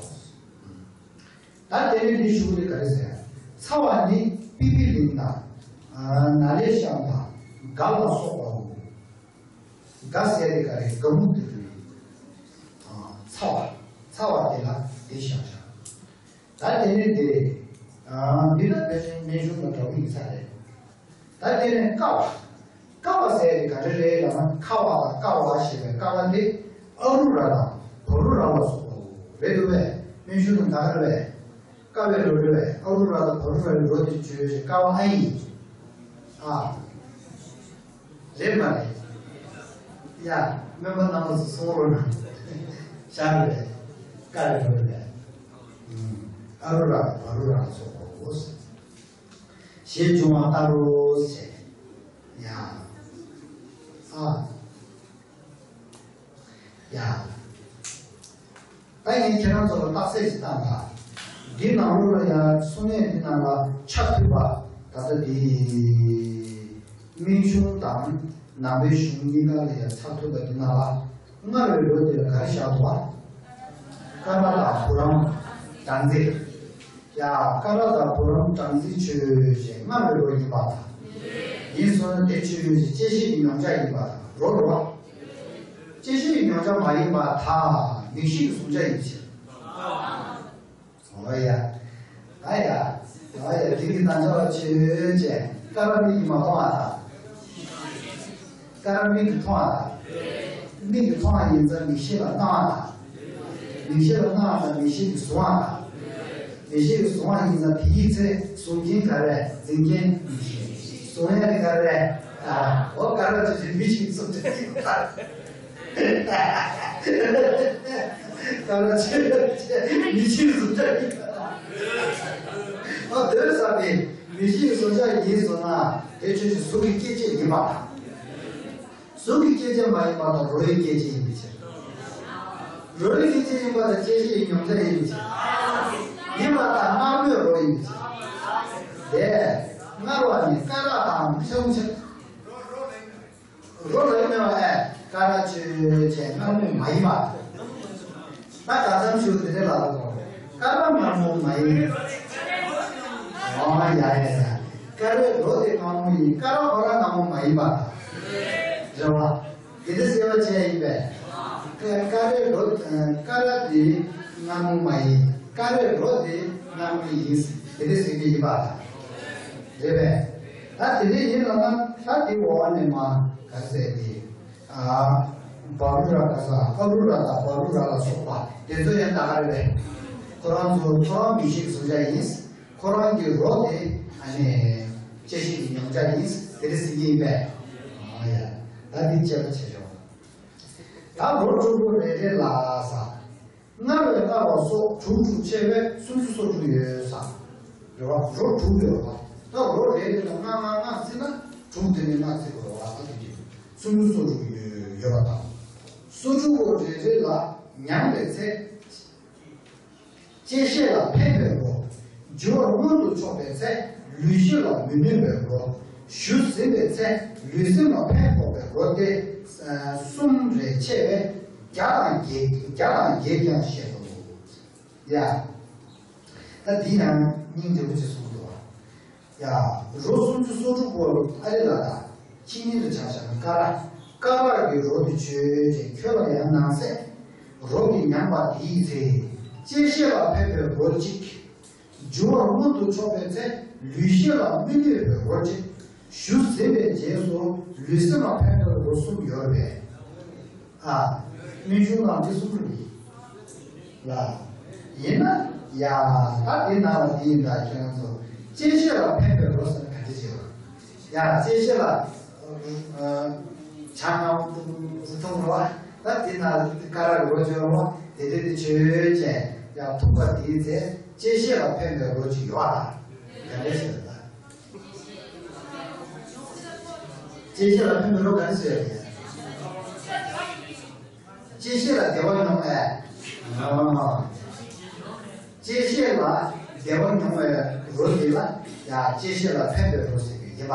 ད་དེ་ནས་འདི་ཞུ་གི་ག་རེ་ཟེར། ཚ་བ་ནི་པི་པི་ལིང་དང་། ཨ། ན་ལེ་ཤམ་དང་། ག་ལ་སོགས་པའོ། ག་ཟེར་དེ་ག་རེ། ག་མུ་དེ་རུ། ཨ། ཚ་བ། ཚ་བ་དེ་ལ་དེ་བཞག་བཞག་ད་དེ་ནས་དེ། ཨ། འདི་ལ་དཔེ་ཅན་སྨན་གཞུང་ལ་འགྲོ་གི་ཡིན་ས་རེད། ད་དེ་ནས་ཀ་བ། ཀ་བ་ཟེར་དེ་ག་རེ་རེད་ལབ་ན། ཁ་བ་དང་ཀ་བ་ཞེས་པའི་ཀ་བ་དེ་ཨ་རུ་ར་དང་བ་རུ་ར་ལ་སོགས་པའོ། རེད་འདུག་པས། སྨན་གཞུང་ནང་ད་ག་རེ་རེད། ཀ་བའི་རོ་རེད་པས། ཨ་རུ་ར་དང་བ་རུ་ར་ཡི་རོ་དེ་བརྗོད་བྱས་ཀ་བ་ཨ་ཡིན། ཨ། རེད་མ་རེད། ཡ། སྨན་པ་རྣམ་པ་ཚོ་གསུང་རོགས་གནང་། ཤ་རེད། ཀ་རེད་རོ་རེད། ཨ་རུ་ར་བ་རུ་ར་སོགས་པའོ། ཞེས་འབྱུང་བ་ལྟར་རོ་ཟེར། ཡ། ཨ། ཡ། ད་ངས་ཁྱེད་རང་ཚོ་ལ་རྟགས་གསལ་ཞིག་བཏང་ད། འདི་ནང་ལོགས་ལ་ཡ་གསུང་ཡས་འདི་ནང་ལ་ཆ་མཐུན་པ། ད་ལྟ་འདི་སྨན་གཞུང་དང་ནང་པའི་གཞུང་གཉིས་ཀ་ལ་ཡ་ཆ་མཐུན་པ་འདི་ནང་ལ་མངར་བའི་རོ་འདི་ལ་ག་རེ་བཞག་འདུག་བ། ཀ་ར་དང་བུ་རམ་སྦྲང་རྩི། ཡ། ཀ་ར་དང་བུ་རམ་སྦྲང་རྩི་ཆོས་ཅན། མངར་བའི་རོ་ཡིན་པ་དང་། ཡིན་སོང་ན་དེ་ཆོས་ཅན་གྱི་སྐྱེད་བྱེད་ཀྱི་མྱོང་བྱ་ཡིན་པ་དང་། རོ་རོ། སྐྱེད་བྱེད་ཀྱི་མྱོང་བྱ་མ་ཡིན་པར་ཐལ། མིག་ཤེས་ཀྱི་གཟུང་བྱ་ཡིན་ཕྱིར། འོ་ཡ། ཨ་ཡ། འོ་ཡ། དེ་གི་དང་ཆ་བ་ཆོས་ཅན། ཀ་ར་མིག་གིས་མ་མཐོང་བ་དང་། ཀ་ར་མིག་གིས་མཐོང་བ་དང་། མིག་གིས་མཐོང་བ་ཡིན་ཙང་མིག་ཤེས་ལ་སྣང་བ་དང་། མིག་ཤེས་ལ་སྣང་བ་དང་མིག་ཤེས་ཀྱིས་གཟུང་བ་དང་། མིག་ཤེས་ཀྱིས་གཟུང་བ་ཡིན་ཙང་དེའི་ཚེ་གཟུང་མཁན་ག་རེ། འཛིན་མཁན་མིག་ཤེས། གཟུང་ཡ་དེ་ག་རེ། ཨ། འོ་ཀ་ར་ཅི་ཅི་མི་ཤེས་གཟུང་བྱ་ཡིན་པ། ཀ་ར་ཆོས་ཅན། མི་ཤེས་གཟུགས་ཅན་ཡིན། ཨ་འདོད་ས་དེ་མི་ཤེས་གཟུགས་ཅན་ཡིན་སོང་ན་དེ་ཆོས་ཅན་གཟུགས་ཀྱི་སྐྱེ་མཆེད་ཡིན་པ་དང་། གཟུགས་ཀྱི་སྐྱེ་མཆེད་མ་ཡིན་པ་དང་རོ་ཡི་སྐྱེ་མཆེད་ཡིན་པའི་ཕྱིར། རོ་ཡི་སྐྱེ་མཆེད་ཡིན་པ་དང་སྐྱེ་མཆེད་ཡིན་མྱོང་བྱ་ཡིན་པའི་ཕྱིར། ཡིན་པ་དང་མངར་མོས་རོ་ཡིན་པའི་ཕྱིར། དེ་མངར་བ་ནི་ཀ་ར་དང་ཤ་མུ་ཆ། རོ་རེ་མེད་པ་ཨེ་ཀ་ར་ཆོས་ཅན་མངར་མོ་མ་ཡིན་པ། ད་ག་ཙམ་ཞུ་དེ་འདྲ་ལ་ལ་གོ། ཀ་ར་མངར་མོ་མ་ཡིན། ཨོ་ཡ་ཡ་ཡ། ཀ་རའི་རོ་དེ་མངར་མོ་ཡིན། ཀ་ར་ཁོ་ར་མངར་མོ་མ་ཡིན་པ། རེད་བ། དེ་འདྲ་ཟེར་བ་བྱས་ཡིན་པས། ཀ་རའི་རོ་ཀ་ར་དེ་མངར་མོ་མ་ཡིན། ཀ་རའི་རོ་དེ་མངར་མོ་ཡིན། དེ་འདྲ་ཟེར་གྱི་ཡིན་པ། རེད་པས། ད་དེ་འདྲ་ཡིན་ལ་ན་ད་དེ་འོག་ནས་མ་ག་ཟེར་དེ། ཨ། བ་རུ་ར་ག་ས། ཨ་རུ་ར་དང་བ་རུ་ར་ལ་སོགས་པ་དེ་ཚོ་ཡང་ད་ག་རེ་རེད། ཁོ་རང་ཚོ་ཁོ་རང་མི་ཤེས་གཟུགས་ཅན་ཡིན། ཁོ་རང་གི་རོ་དེ་ཨ་ནི་སྐྱེ་མཆེད་ཀྱི་མྱོང་བྱ་ཡིན། དེ་འདྲ་ཟེར་གྱི་ཡིན་པས། ཨ་ཡ། ད་འདི་དཔྱད་པ་བྱེད་ཆོག་ད་རོ་དྲུག་པོ་རེ་རེ་ལ་ས། མངར་བས་མངར་བ་སོགས་དྲུག་དྲུག་ཕྱེ་བས་སུམ་ཅུ་སོ་དྲུག་ཡོད་ས། རེད་བ། རོ་དྲུག་ཡོད་པ། ད་རོ་རེ་རེ་ལ་ལྔ་ལྔ་ལྔ་བརྩིས་ན་དྲུག་དེ་ནས་ལྔ་བརྩི་དགོས་པ་ལ་ད་དེ་སུམ་ཅུ་སོ་དྲུག་ཡོད་ཡོད་པ་དང་། སོ་དྲུག་པོ་རེ་རེ་ལ་མྱང་བའི་ཚེ། བཅད་ཤེས་ལ་ཕན་པའི་རོ། འཇུ་བར་མངོན་དུ་ཕྱོགས་པའི་ཚེ་ལུས་ཤེས་ལ་མི་གནོད་པའི་རོ། ཞུ་ཟིན་པའི་ཚེ་ལུས་སེམས་ལ་ཕན་ཐོགས་པའི་རོ་སྟེ། གསུམ་རེ་ཕྱེ་བས་བརྒྱ་དང་བརྒྱད་བརྒྱ་དང་བརྒྱད་ཀྱང་བཤད་དོ། ཡ། ད་འདི་ཡང་སྙིང་རྗེ་པོ་ཅིག་གསུངས་འདུག་བ། ཡ། རོ་སུམ་ཅུ་སོ་དྲུག་པོ་ཨ་རི་ལ་དང་ཁྱི་ཉིན་དུ་ཆ་བཞག་ན་ཀ་ར། ཀ་ར་གི་རོ་དེ་ཆོས་ཅན་ཁྱོད་ལ་ཡང་སྣང་སྲིད། རོ་གི་མྱང་བ་དེའི་ཚེ། བཅད་ཤེས་ལ་ཕན་པའི་རོ་གཅིག་འཇུ་བར་མངོན་དུ་ཕྱོགས་པའི་ཚེ་ལུས་ཤེས་ལ་མི་གནོད་པའི་རོ་གཅིག་ཞུ་ཟིན་པའི་རྗེས་སུ་ལུས་སེམས་ལ་ཕན་པའི་རོ་གསུམ་ཡོད་པས། ཨ། སྨན་གཞུང་ནང་འདི་གསུངས་འདུག་ལ། ཡིན་ན། ཡ། ད་འདི་ནང་ལ་འདི་ཡིན་ད་ཁྱེད་རང་ཚོ། བཅད་ཤེས་ལ་ཕན་པའི་རོ་ཟེར་ན་ག་འདྲ་བྱེད་པ། ཡ། བཅད་ཤེས་ལ། ཨ། ཆང་ངམ་འཐུང་རོ། ད་འདི་ནང་ཀ་ར་གི་རོ་བཅད་རོ། དེ་དེ་དེ་ཆོས་ཅན། ཡ། འཐུང་བ་དེའི་ཚེ་བཅད་ཤེས་ལ་ཕན་པའི་རོ་ཅིག་ཡོད་ཨ། ག་འདྲ་བྱེད་པ། བཅད་ཤེས་ལ་ཕན་པའི་རོ་ག་རེ་ཟེར་ཡ། བཅད་ཤེས་ལ་བདེ་བ་མྱོང་བས། བཅད་ཤེས་ལ་བདེ་བ་མྱོང་བའི་རོ་དེ་ལ་ཡང་བཅད་ཤེས་ལ་ཕན་པའི་རོ་ཟེར་གྱི་ཡིན་པ།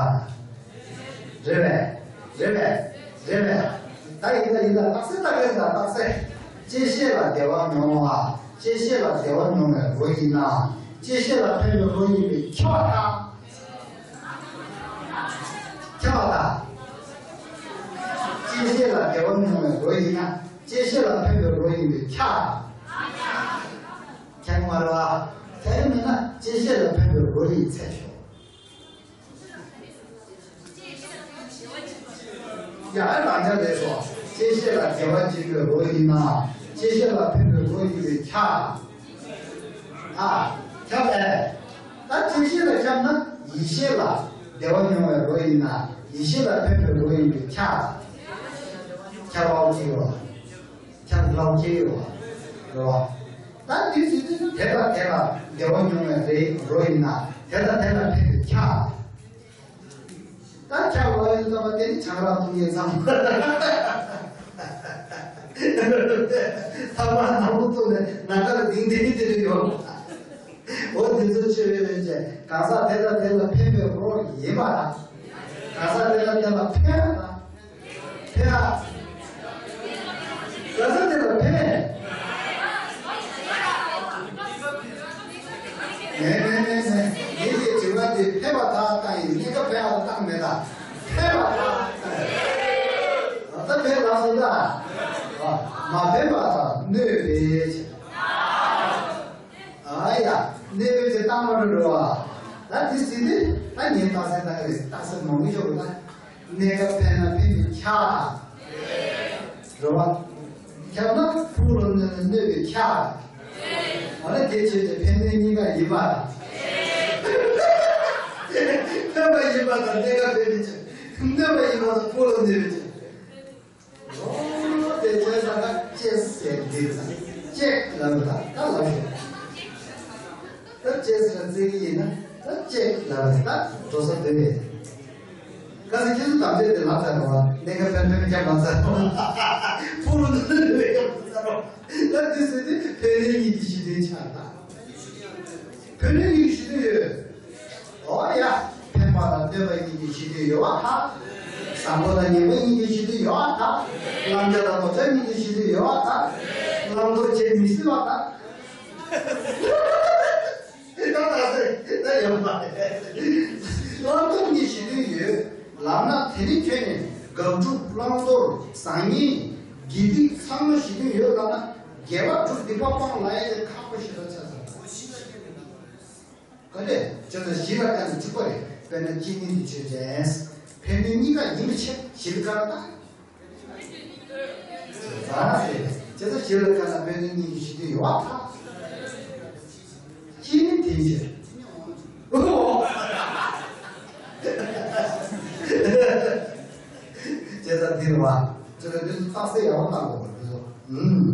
རེད་པས། རེད་པས། རེད་པས། ད་ཡིན་ད་ཡིན་ད་རྟགས་གསལ་རྟགས་གསལ་ད་རྟགས་གསལ། བཅད་ཤེས་ལ་བདེ་བ་མྱོང་བ། བཅད་ཤེས་ལ་བདེ་བ་མྱོང་བའི་རོ་ཡིན་ན། བཅད་ཤེས་ལ་ཕན་པའི་རོ་ཡིན་པས་ཁྱབ་པ་དང་། ཁྱབ་པ་དང་། བཅད་ཤེས་ལ་བདེ་བ་མྱོང་བའི་རོ་ཡིན་ན། བཅད་ཤེས་ལ་ཕན་པའི་རོ་ཡིན་པས་ཁྱབ། ཁྱབ་མ་རེད་བ། ཁྱབ་ཡོད་མིན་ན་བཅད་ཤེས་ལ་ཕན་པའི་རོ་ཡིན་ཚད་ཤོག་ཡ། ཨ་རང་ཅག་ལས་སོ། བཅད་ཤེས་ལ་བདེ་བ་སྦྱིན་པའི་རོ་ཡིན་ན། བཅད་ཤེས་ལ་ཕན་པའི་རོ་ཡིན་པས་ཁྱབ། ཨ། ཁྱབ་ཨེ། ད་བཅད་ཤེས་ལ་ཁྱབ་ན་ཡིད་ཤེས་ལ་བདེ་བ་མྱོང་བའི་རོ་ཡིན་ན། ཡིད་ཤེས་ལ་ཕན་པའི་རོ་ཡིན་པས་ཁྱབ། ཁྱབ་པའོ་ཅི་ཡོད། ཁྱབ་ལའོ་ཅི་ཡོད། རེད་བ། ད་འདི་ཟེར་དུས་དེ་ལ་དེ་ལ་བདེ་བ་མྱོང་བའི་རེ་རོ་ཡིན་ན། དེ་ལ་དེ་ལ་ཕན་པའི་ཁྱབ། ད་ཁྱབ་ལ་ཡོད་ཙམ་པ་དེ་ནི་ཆང་རག་འཐུང་མཁན་ཙམ། ཐ་མག་ནག་པོ་བཏུངས་ནས་ནམ་མཁའ་ལ་ལྡིང་དེ་ནི་དེ་འདྲ་ཡོད། འོ་དེ་ཚོ་ཆོས་རེད་མེད་ཅེས་གང་ཟག་དེ་དང་དེ་ལ་ཕན་པའི་རོ་ཡིན་པ་དང་། གང་ཟག་དེ་དང་དེ་ལ་ཕན་པ་དང་། ཕན་པ། གང་ཟག་དེ་ལ་ཕན། མེད་མེད་མེད་མེད། ངས་དེ་དྲི་བ་དེ་ཕན་པ་དག་བཏང་ཡིན། གཉིས་ཀ་ཕན་པ་དག་བཏང་མེད་ད། ཕན་པ་དག་བཏང་ཡིན། ད་ཕན་ལ་སོང་ད། མ་ཕན་པ་དང་གནོད་པའི་ཕྱིར། ཨ་ཡ། གནོད་པའི་ཕྱིར་བཏང་མ་འགྲོ་འགྲོ་བ། ད་དེ་སྲིད་དེ་ད་ངས་རྟགས་གསལ་བཏང་གི་རེད། རྟགས་གསལ་མང་མི་ཆོག་གི་ད། གནོད་པ་ཕན་ན་ཕན་པའི་ཁྱབ། རེད་བ། ཁྱབ་ན་ཕུང་ལ་གནོད་ན་གནོད་པའི་ཁྱབ། འོ་ན་དེ་ཆོས་ཅན་ཕན་གནོད་གཉིས་ཀ་ཡིན་པ། ཕན་པ་ཡིན་པ་དང་གནོད་པ་ཕན་པའི་ཕྱིར། གནོད་པ་ཡིན་པ་དང་ཕུང་ལ་གནོད་པའི་ཕྱིར། འོ་དེ་བྱས་ཙང་ན་ ཅེས་ཟེར་འདི་ལ་ཅེག་ལབ་ད་ད་ལབ་ཤོག་ད་ཅེས་ལ་བརྩི་གི་ཡིན་ན་ད་ཅེག་ལབ་ད་འགྲོ་ས་འདི་རེད། ག་ས་ཁྱེད་ཚོ་དམ་བཅའ་དེ་ལབ་ཚར་རོ། གནད་འགག་ཕན་ཕན་རྒྱབ་མ་ཚར་རོ། ཕུག་རོན་དུ་ལོས་རྒྱབ་མ་ཚར་རོ། ད་འདི་ཟེར་དུས་ཕན་ནུས་གཉིས་ཀྱི་གཞི་རྟེན་ཆགས་ད། ཕན་ནུས་གཉིས་ཀྱི་གཞི་རྟེན་ཡོད། ཨོ་ཡ། ཕན་པ་དང་བདེ་བ་གཉིས་ཀྱི་གཞི་རྟེན་ཡོད་པ་ད། བཟང་པོ་དང་ངན་པ་གཉིས་ཀྱི་གཞི་རྟེན་ཡོད་པ་ད། བླང་བྱ་དང་ངོ་ཚ་གཉིས་ཀྱི་གཞི་རྟེན་ཡོད་པ་ད། བླང་དོར་བྱེད་མི་སྲིད་པ་ད། ད་ད་ད་ད་ཡོད་པ་རེད། བླང་དོར་གཉིས་གཞི་རྟེན་ཡོད། ལབ་ན་དེ་ནི་ཁྱོད་ནི་དགག་སྒྲུབ་བླང་དོར་བཟང་ངན་དགེ་སྡིག་ཚང་མ་གཞི་རྟེན་ཡོད་ལབ་ན་དགེ་བ་སྒྲུབ་སྡིག་པ་སྤང་ལབ་ཡ་དེ་ཁག་པོ་ཞེ་དྲག་ཆགས་ཚར། ག་ལེ། ཅོ་ད་གཞི་ལ་བཀར་ནས་གཅིག་པ་རེད། དཔེར་ན་སྐྱེ་གནས་དེ་ཆོས་ཅན། ཕན་གནོད་གཉིས་ཀ་ཡིན་པའི་ཕྱིར་གཞི་ལ་བཀར་ན། ད་རེད། ཅེས་གཞི་ལ་བཀར་ན་ཕན་གནོད་གཉིས་ཀྱི་གཞི་རྟེན་ཡོད་པ་ཐལ། སྐྱེ་གནས་དེའི་ཕྱིར། ཅེས་འདིར་བ། ཅོ་ད་འདི་ཚོ་རྟགས་གསལ་ཡག་པོ་བཏང་དགོས་པ་འདི་ཚོ། ཨུམ།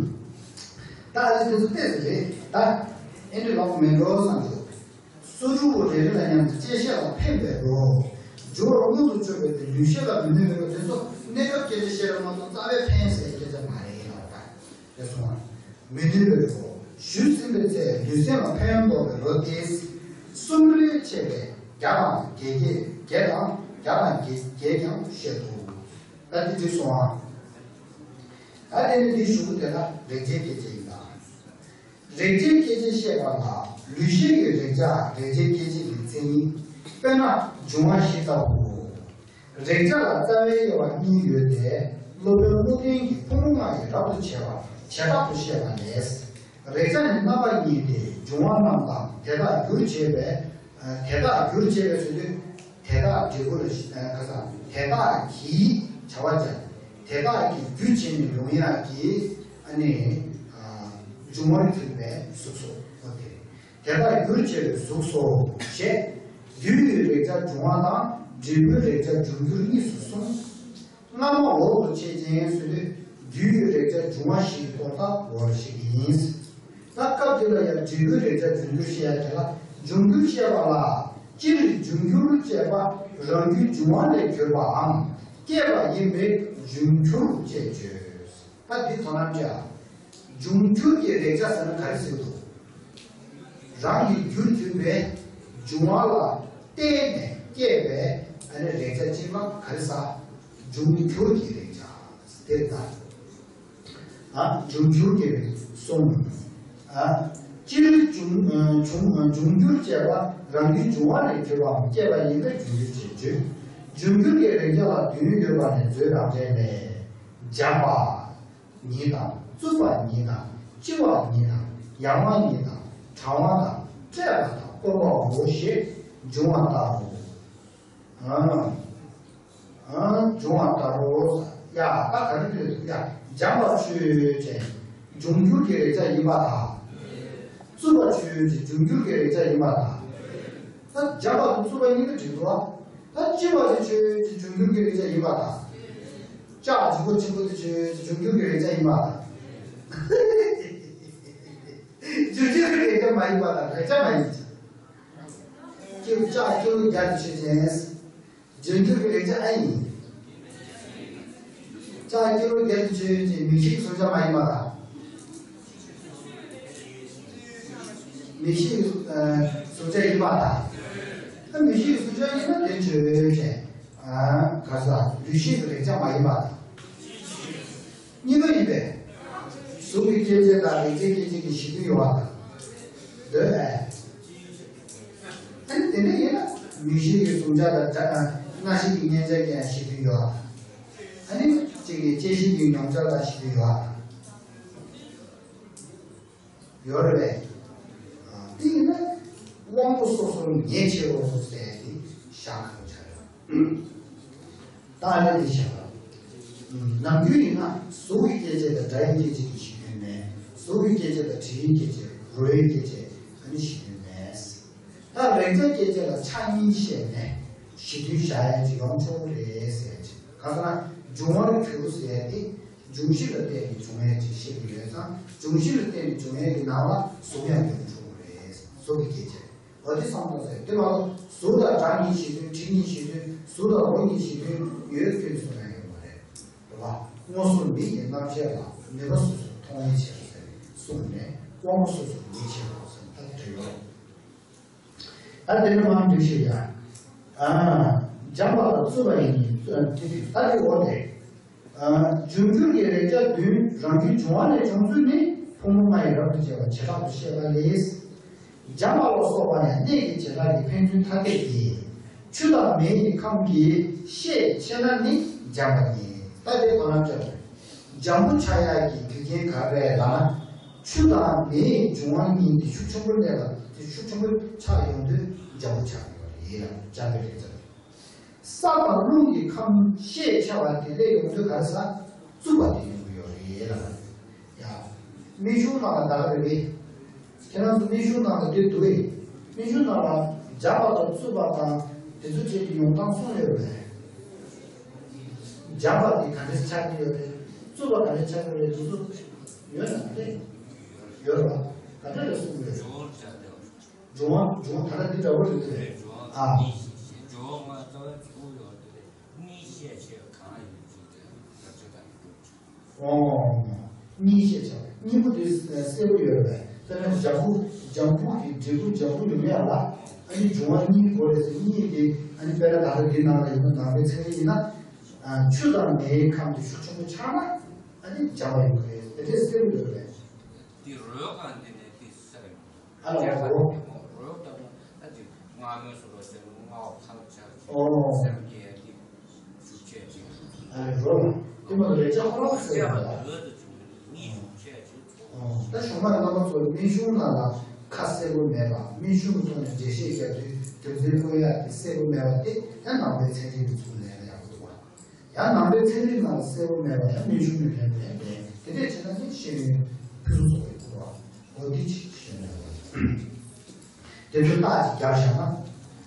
ད་ཨ་ནི་དེ་ཚོ་ཏོག་ཙམ་རེད་ད། ཨེ་འདྲ་ལོག་མེད་འགྲོ་བསམ་གྱི་འདུག་སོ་དྲུག་པོ་རེ་རེ་ལ་མཉམ་དུ་བཅད་ཤེས་ལ་ཕན་པའི་རོ། སྦྱོར་བ་མངོན་དུ་གྱུར་པའི་དེ་ལུས་ཤེས་ལ་མི་གནོད་པའི་རོ། དེ་ཚོ་གནས་སྐབས་སྐད་ཆ་བཤད་པ་མ་གཏོགས་རྩ་བའི་ཕན་ཟེར་སྐད་ཆ་མ་རེད་ལབ་པ། དེ་སོང་བ། མི་གནོད་པའི་རོ། ཞུས་ཟིན་པའི་ཚེ་ལུས་སེམས་ལ་ཕན་འདོགས་པའི་རོ་སྟེ། གསུམ་རེ་ཕྱེ་བས་བརྒྱ་དང་བརྒྱད་བརྒྱད་བརྒྱད་དང་བརྒྱ་དང་བརྒྱད་བརྒྱད་ཀྱང་བཤད་དོ། ད་དེ་འགྲིག་སོང་ཨ། ད་དེ་ནི་དེའི་གཞུག་གུ་དེ་ལ་རེག་བྱའི་སྐད་ཆ་ཡིན་ལ། རེག་བྱའི་སྐད་ཅིག་བཤད་པ་ལ་ལུས་ཤེས་ཀྱི་རེག་བྱ་རེག་བྱའི་སྐད་ཅིག་གི་མཚན་ཉིད། དཔེར་ན་འབྱུང་བ་བཞི་ལྟ་བུའོ། རེག་བྱ་ལ་རྩ་བའི་དབྱེ་བ་གཉིས་ཡོད་དེ། སློབ་དཔོན་བློ་ལྡན་གྱིས་ཕུང་པོ་ལྔ་ཡི་རབ་ཏུ་བྱེད་པ་བྱེ་བྲག་ཏུ་བཤད་པ་ལས། རེག་བྱ་ནི་རྣམ་པ་གཉིས་ཏེ། འབྱུང་བ་རྣམས་དང་དེ་དག་རྒྱུར་བྱས་པའི། དེ་དག་རྒྱུར་བྱས་པའི་ཟེར་དུས། དེ་དག་འབྲས་བུ་ལ་ག་ས་དེ་དག་གིས་བྱ་བ་བྱ། དེ་དག་གིས་རྒྱུ་བྱས་ནས་ཡོང་ཡག་གི་ཨ་ནི་འབྱུང་བར་གྱུར་པའི་གཟུགས་སོ། དེ་དག་རྒྱུར་བྱས་པའི་གཟུགས་སོ་ཞེས། རྒྱུ་ཡི་རེག་བྱ་འབྱུང་བ་དང་འབྲས་བུའི་རེག་བྱ་འབྱུང་འགྱུར་གཉིས་སུ་གསུངས། སྔ་མ་འོག་ཏུ་འཆད་ཅིང་ཟེར་དུས་རྒྱུ་ཡི་རེག་བྱ་འབྱུང་བ་བཞིའི་དོན་དག་གོ་བར་བཤད་ཀྱི་ཡིན། ད་སྐབས་འདི་ལ་ཡང་འབྲས་བུའི་རེག་བྱ་འབྱུང་འགྱུར་བཤད་ཡ་དེ་ལ་འབྱུང་འགྱུར་བཤད་པ་ལ། སྤྱིར་འབྱུང་འགྱུར་ཅེས་པ་རང་རྒྱུ་འབྱུང་བ་ལས་གྱུར་པའམ་སྐྱེས་པ་ཡིན་པས་འབྱུང་འགྱུར་ཅེས་བརྗོད། ད་འདི་དོ་སྣང་བྱ། འབྱུང་འགྱུར་གྱི་རེག་བྱ་ཟེར་ན་ག་རེ་ཟེར་འདུག་རང་གི་རྒྱུར་གྱུར་པའི་འབྱུང་བ་ལ་བརྟེན་ནས་སྐྱེས་པའི་ཨ་ནི་རེག་བྱ་གཅིག་ལ་ག་རེ་ཟེར། འབྱུང་འགྱུར་གྱི་རེག་བྱ་དེ་ལྟར། ཨ། འབྱུང་འགྱུར་གྱི་རེག་གསུམ། ཨ། སྤྱིར་འབྱུང་འབྱུང་འབྱུང་འགྱུར་ཅེས་པ་རང་རྒྱུ་འབྱུང་བ་ལས་གྱུར་པའམ་སྐྱེས་པ་ཡིན་པས་འབྱུང་འགྱུར་ཅེས་བརྗོད། འབྱུང་འགྱུར་གྱི་རེག་བྱ་ལ་དོན་ཡོད་པ་ནི་མཛོད་རང་འགྲེལ་ལས། འཇམ་པ་ཉིད་དང་རྩུབ་པ་ཉིད་དང་ལྕི་བ་ཉིད་དང་ཡང་བ་ཉིད་དང་གྲང་བ་དང་བཀྲེས་པ་དང་སྐོམ་པའོ་ཞེས་འབྱུང་བ་ལྟར་རོ། ཨ། ཨ། འབྱུང་བ་ལྟར་རོ། ཡ། ད་ག་རེ་འདོད་འདུག་ཡ། འཇམ་པ་ཆོས་ཅན། འབྱུང་འགྱུར་གྱི་རེག་བྱ་ཡིན་པར་ཐལ། རྩུབ་པ་ཆོས་ཅན། འབྱུང་འགྱུར་གྱི་རེག་བྱ་ཡིན་པར་ཐལ། ད་འཇམ་པ་དང་རྩུབ་པ་གཉིས་ཀ་འགྲིག་འདུག་ད་ལྕི་བ་དེ་ཆོས་ཅན། འབྱུང་འགྱུར་གྱི་རེག་བྱ་ཡིན་པར་ཐལ། ལྕགས་ལྗིད་པོ་ཆེན་པོ་དེ་ཆོས་ཅན། འབྱུང་འགྱུར་གྱི་རེག་བྱ་ཡིན་པར་ཐལ། འབྱུང་འགྱུར་གྱི་རེག་བྱ་མ་ཡིན་པར་ཐལ། རེག་བྱ་མ་ཡིན་ཅིང་། ལྕགས་ཀྱི་ལོ་བརྒྱ་དེ་ཆོས་ཅན། འབྱུང་འགྱུར་གྱི་རེག་བྱ་ཨ་ཡིན། ལྕགས་ཀྱི་ལོ་བརྒྱ་དེ་ཆོས་ཅན། མིག་ཤེས་ཀྱི་གཟུང་བྱ་མ་ཡིན་པར་ཐལ། མིག་ཤེས་ཀྱི་གཟུང་བྱ་ཡིན་པར་ཐལ། ད་མིག་ཤེས་ཀྱི་གཟུང་བྱ་ཡིན་ན་དེ་ཆོས་ཅན། ག་ས་ལུས་ཤེས་ཀྱི་རེག་བྱ་མ་ཡིན་པར་ཐལ། གཉིས་པ་ཡིན་པས། གཟུགས་ཀྱི་སྐྱེ་མཆེད་དང་རེག་བྱའི་སྐྱེ་མཆེད་ཀྱི་གཞི་རྟེན་ཡོད་པ་དང་། འདོད་ཨེ། ཨ་ནི་དེ་འདྲ་ཡིན་ན་མིག་ཤེས་ཀྱི་གཟུང་བྱ་དང་སྒྲ། རྣ་ཤེས་ཀྱི་མཉན་བྱ་གི་ཡང་གཞི་རྟེན་ཡོད་པ་དང་། ཨ་ནི་གཅིག་གི་ལྕེ་ཤེས་ཀྱི་མྱོང་བྱ་ལ་གཞི་རྟེན་ཡོད་པ་དང་། ཡོད་རེད་པས། དེ་ཡིན་ན་དབང་པོ་སོ་སོར་ངེས་བྱེད་རོ་ཟེར་ཏེ་བཞག་གང་བྱ་རེད། ད་ཨ་ནི་འདི་བཞག་པ། ནམ་རྒྱུན་ཡིན་ན་གཟུགས་ཀྱི་སྐྱེ་མཆེད་དང་སྒྲ་ཡི་སྐྱེ་མཆེད་ཀྱི་གཞི་རྟེན་མེད། གཟུགས་ཀྱི་སྐྱེ་མཆེད་དང་དྲི་ཡི་སྐྱེ་མཆེད། རོ་ཡི་སྐྱེ་མཆེད་ཨ་ནི་གཞི་རྟེན་མེད། ད་རེག་བྱ་སྐྱེ་མཆེད་ལ་ཆ་གཉིས་བཤད་ནས་གཞི་མཐུན་བཞག་ཡ་ཅིག་ཡོང་ཆོག་གི་རེད་ཟེར་ཅིག་གང་ཟེར་ན་འབྱུང་བར་འགྱུར་ཟེར་ཏེ། འབྱུང་བཞི་ལ་བརྟེན་ནས་འབྱུང་ཡས་ཅིག་བཤད་ཀྱི་ཡོད་ཙང་། འབྱུང་བཞི་ལ་བརྟེན་ནས་འབྱུང་ཡས་ཀྱི་ནང་ལ་གཟུགས་ཡང་འདུས་པ་འགྲོ་གི་རེད། གཟུགས་ཀྱི་སྐྱེ་མཆེད། འོ་དེ་བསམ་བློ་ཟེར་དེ་མ་གཏོགས་གཟུགས་དང་སྒྲ་ཉིད་གཞི་མཐུན། དྲི་ཉིད་གཞི་མཐུན། གཟུགས་དང་རོ་ཉིད་གཞི་མཐུན་ཡོད་ཁུལ་གསུང་ཡ་ཡོད་མ་རེད། རེད་བ། མངོན་སུམ་མིག་གི་རྣམ་ཤེས་ལ་ནུས་པ་སོ་སོར་མཐོང་བའི་ཕྱིར་ཟེར་གསུངས་ནས། དབང་པོ་སོ་སོར་མིག་ཕྱེ་བ་ཟེར་ད་དེ་འདྲ་ཡོད། ད་དེ་ནི་མང་དུ་ཞིག་ཡ། ཨ། སྦྱངས་པ་དང་རྩུབ་པ་ཡིན། ཨ། དེ་དེ་ད་དེ་འོ་དེ། ཨ། འབྱུང་འགྱུར་གྱི་རེག་བྱ་བདུན་རང་རྒྱུད་འབྱུང་བ་ལས་བྱུང་ཚུལ་ནི་ཕུང་པོ་ལྔ་ཡི་རབ་ཏུ་བྱེད་པ་བྱེ་བྲག་ཏུ་བཤད་པ་ལས། སྦྱངས་པ་ལ་སོགས་པ་ཡང་གནས་ཀྱི་བྱེ་བྲག་གི་ཕན་ཚུན་ཐ་དད་ཀྱིས། ཆུ་དང་མེ་ཡི་ཁམས་ཀྱི་ཤས་ཆེ་ན་ནི་སྦྱངས་པ་ཉིད། ད་དེ་དོ་སྣང་བྱ་དགོས། འཇམ་པོ་ཆགས་ཡག་གི་རྒྱུ་རྐྱེན་ག་རེ་རེད་ལབ་ན། ཆུ་དང་མེའི་འབྱུང་བ་གཉིས་དེ་ཤུགས་ཆེན་པོ་སླེབས་པ་དེ་ཤུགས་ཆེན་པོ་ཆགས་ཡོང་དུས་འཇམ་པོ་ཆགས་ཡོད་རེད་ལ། སྦྱངས་པའི་རིགས་ཙམ། ས་དང་རླུང་གི་ཁམས་ཤས་ཆེ་བ་དེ་སླེབས་ཡོང་དུས་ག་རེ་ཟ། རྩུབ་པ་དེ་ཡོང་གི་ཡོད་རེད་ལ། ཡ། སྨན་གཞུང་ནང་ལ་ད་ག་རེ་རེད། ཁྱེད་རང་ཚོ་སྨན་གཞུང་ནང་ལ་དེ་འདུག་ཨེ། སྨན་གཞུང་ནང་ལ་སྦྱངས་པ་དང་རྩུབ་པ་དང་དེ་ཚོ་བཅས་ཀྱི་ཡོང་སྟངས་གསུངས་ཡོད་པས། སྦྱངས་པ་དེ་ག་འདྲས་ཆགས་ཀྱི་ཡོད་རེད། རྩུབ་པ་ག་འདྲས་ཆགས་ཀྱི་ཡོད་རེད། དེ་ཚོ་ཡོད་ན་རེད། ཡོད་རེད་བ། ག་འདྲས་རེད་གསུངས་ཡོད་རེད། འབྱུང་བ་འབྱུང་བ་ད་ལྟ་འདི་འདྲ་བོ་རེད་དེ་རེད། ཨ། འབྱུང་བ་ལྔ་རྩ་བའི་ཕྱོགས་ཡོད་དེ་རེད། གཉིས་ཤས་ཆེ་གང་ཡོད་ཅིག་དེ་རབ་ཆ་དང་ཡོད། ཨོ། གཉིས་ཤས་ཆེ་བ། གཉིས་པོ་དེ་གསལ་པོ་ཡོད་རེད་པས། དཔེར་ན་འཇམ་པོ་འཇམ་པོ་གི་འབྲས་བུ་འཇམ་པོ་ཡོང་ཡ་ལ་ཨ་ནི་འབྱུང་བ་གཉིས་དགོས་རེད་ཟེར། གཉིས་དེ་ཨ་ནི་དཔེར་ན་ད་ལྟ་འདི་ནང་ལ་ཡིན་ན་ནང་པའི་ཚན་རིག་ཡིན་ན། ཆུ་དང་མེའི་ཁམས་དེ་ཤུགས་ཆེན་པོ་ཆགས་ན་ཨ་ནི་སྦྱངས་པ་ཡོང་གི་རེད། དེ་འདྲས་གསལ་པོ་ཡོད་རེད་པས། འདི་རོལ་གང་འདི་ནས་འདི་སེར། ཨ་ལ་རོ། རོལ་ལྟ་བུ་ཨ་ཅིག་སྔ་མོའི་སོ་རོ་ཟེར་སྔ་བ་ཁ་ལ་ཆགས་ཀྱི་ཨོ། སེམས་ཀྱི་ཡ་འདི་ཤུགས་ཆེ་ཅིག་ཨ་ལ་རོ་ལ་དེ་མ་རེ་ལྕག་ཁོ་རང་སེར་ལ་ལ། འོད་དུ་བྱུང་བའི་གཉིད་ཤུགས་ཆེ་ཅིག་ཨོ། ད་གཞུང་མ་རྣམ་པ་ཚོ་སྨན་གཞུང་ནང་ལ་ཁ་གསལ་པོ་མེད་པ། སྨན་གཞུང་གི་ཐོག་ནས་འགྲེལ་བཤད་རྒྱབ་དུས་རྒྱུ་མཚན་བཀོད་ཡ་དེ་གསལ་པོ་མེད་པ་དེ་ཡང་ནང་པའི་ཚན་རིག་གི་ཚུལ་ལས་ལ་ཡག་པོ་འདུག་བ། ཡང་ནང་པའི་ཚན་རིག་ནང་ལ་གསལ་པོ་མེད་པ་ཡང་སྨན་གཞུང་ནས་ལེན་པ་ཡང་ལྡན། དེ་འདྲས་བྱས་ན་ནི་ཤེས་ཡོན་ཕུན་སུམ་ཚོགས་པའི་སྐོར་བ་འོ་འདི་ཅིག་ཤེས་ན་ཡོད། དེ་ཚོ་རྟགས་ཅིག་རྒྱབ་བཞག་ན་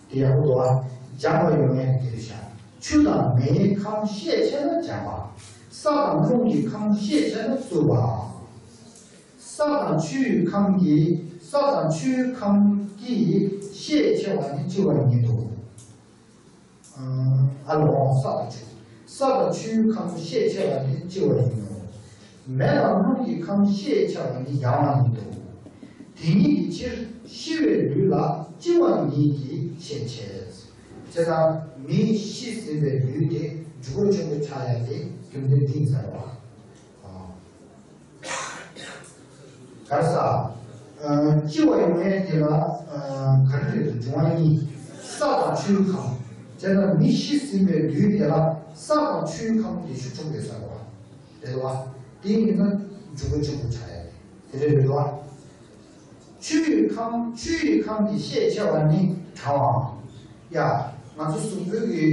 དེ་ཡག་པོ་འདུག་བ། སྦྱངས་པ་ཡོང་ཡས་དེ་རེད་བཞག་ཆུ་དང་མེའི་ཁམས་ཤས་ཆེ་ན་སྦྱངས་པ། ས་དང་རླུང་གི་ཁམས་ཤས་ཆེ་ན་རྩུབ་པ། ས་དང་ཆུའི་ཁམས་ཀྱི་ས་དང་ཆུའི་ཁམས་ཀྱི་ཤས་ཆེ་བ་ནི་ལྕི་བ་ཉིད་དོ། ཨ་ལོ། ས་དང་ཆུ། ས་དང་ཆུའི་ཁམས་ཤས་ཆེ་བ་ནི་ལྕི་བ་ཡིན་ནོ། མེ་དང་རླུང་གི་ཁམས་ཤས་ཆེ་བ་ནི་ཡང་བ་ཡིན་ཏོ། དེ་ཉིད་ཀྱི་ཕྱིར་ཤི་བའི་ལུས་ལ་ལྕི་བ་ཉིད་ཀྱི་ཤས་ཆེ། བྱས་ཙང་མི་ཤི་ཟིན་པའི་ལུས་དེ་འཇུག་སྒོ་ཆེན་པོ་ཆགས་ཡ་དེ་རྒྱུ་མཚན་འདི་ཡིན་ཟེར་བ། ག་རེ་ཟ། ལྕི་བ་ཡོང་ཡས་དེ་ལ་ག་རེ་རེད་འདུག་འབྱུང་བ་གཉིས། ས་དང་ཆུའི་ཁམས། བྱས་ན་མི་ཤི་ཟིན་པའི་ལུས་དེ་ལ་ས་དང་ཆུའི་ཁམས་དེ་ཤུགས་ཆེན་པོ་ཡོད་ས་རེད་བ། རེད་བ། དེ་ཡིན་ན་འཇུག་སྒོ་ཆེན་པོ་ཆགས་ཡ་རེད། དེ་རེད་རེད་བ། ཆུ་ཡི་ཁམས་ཆུ་ཡི་ཁམས་ཀྱི་ཤས་ཆེ་བ་ནི་གྲང་བའམ། ཡ། ང་ཚོ་གཟུགས་པོའི་གི་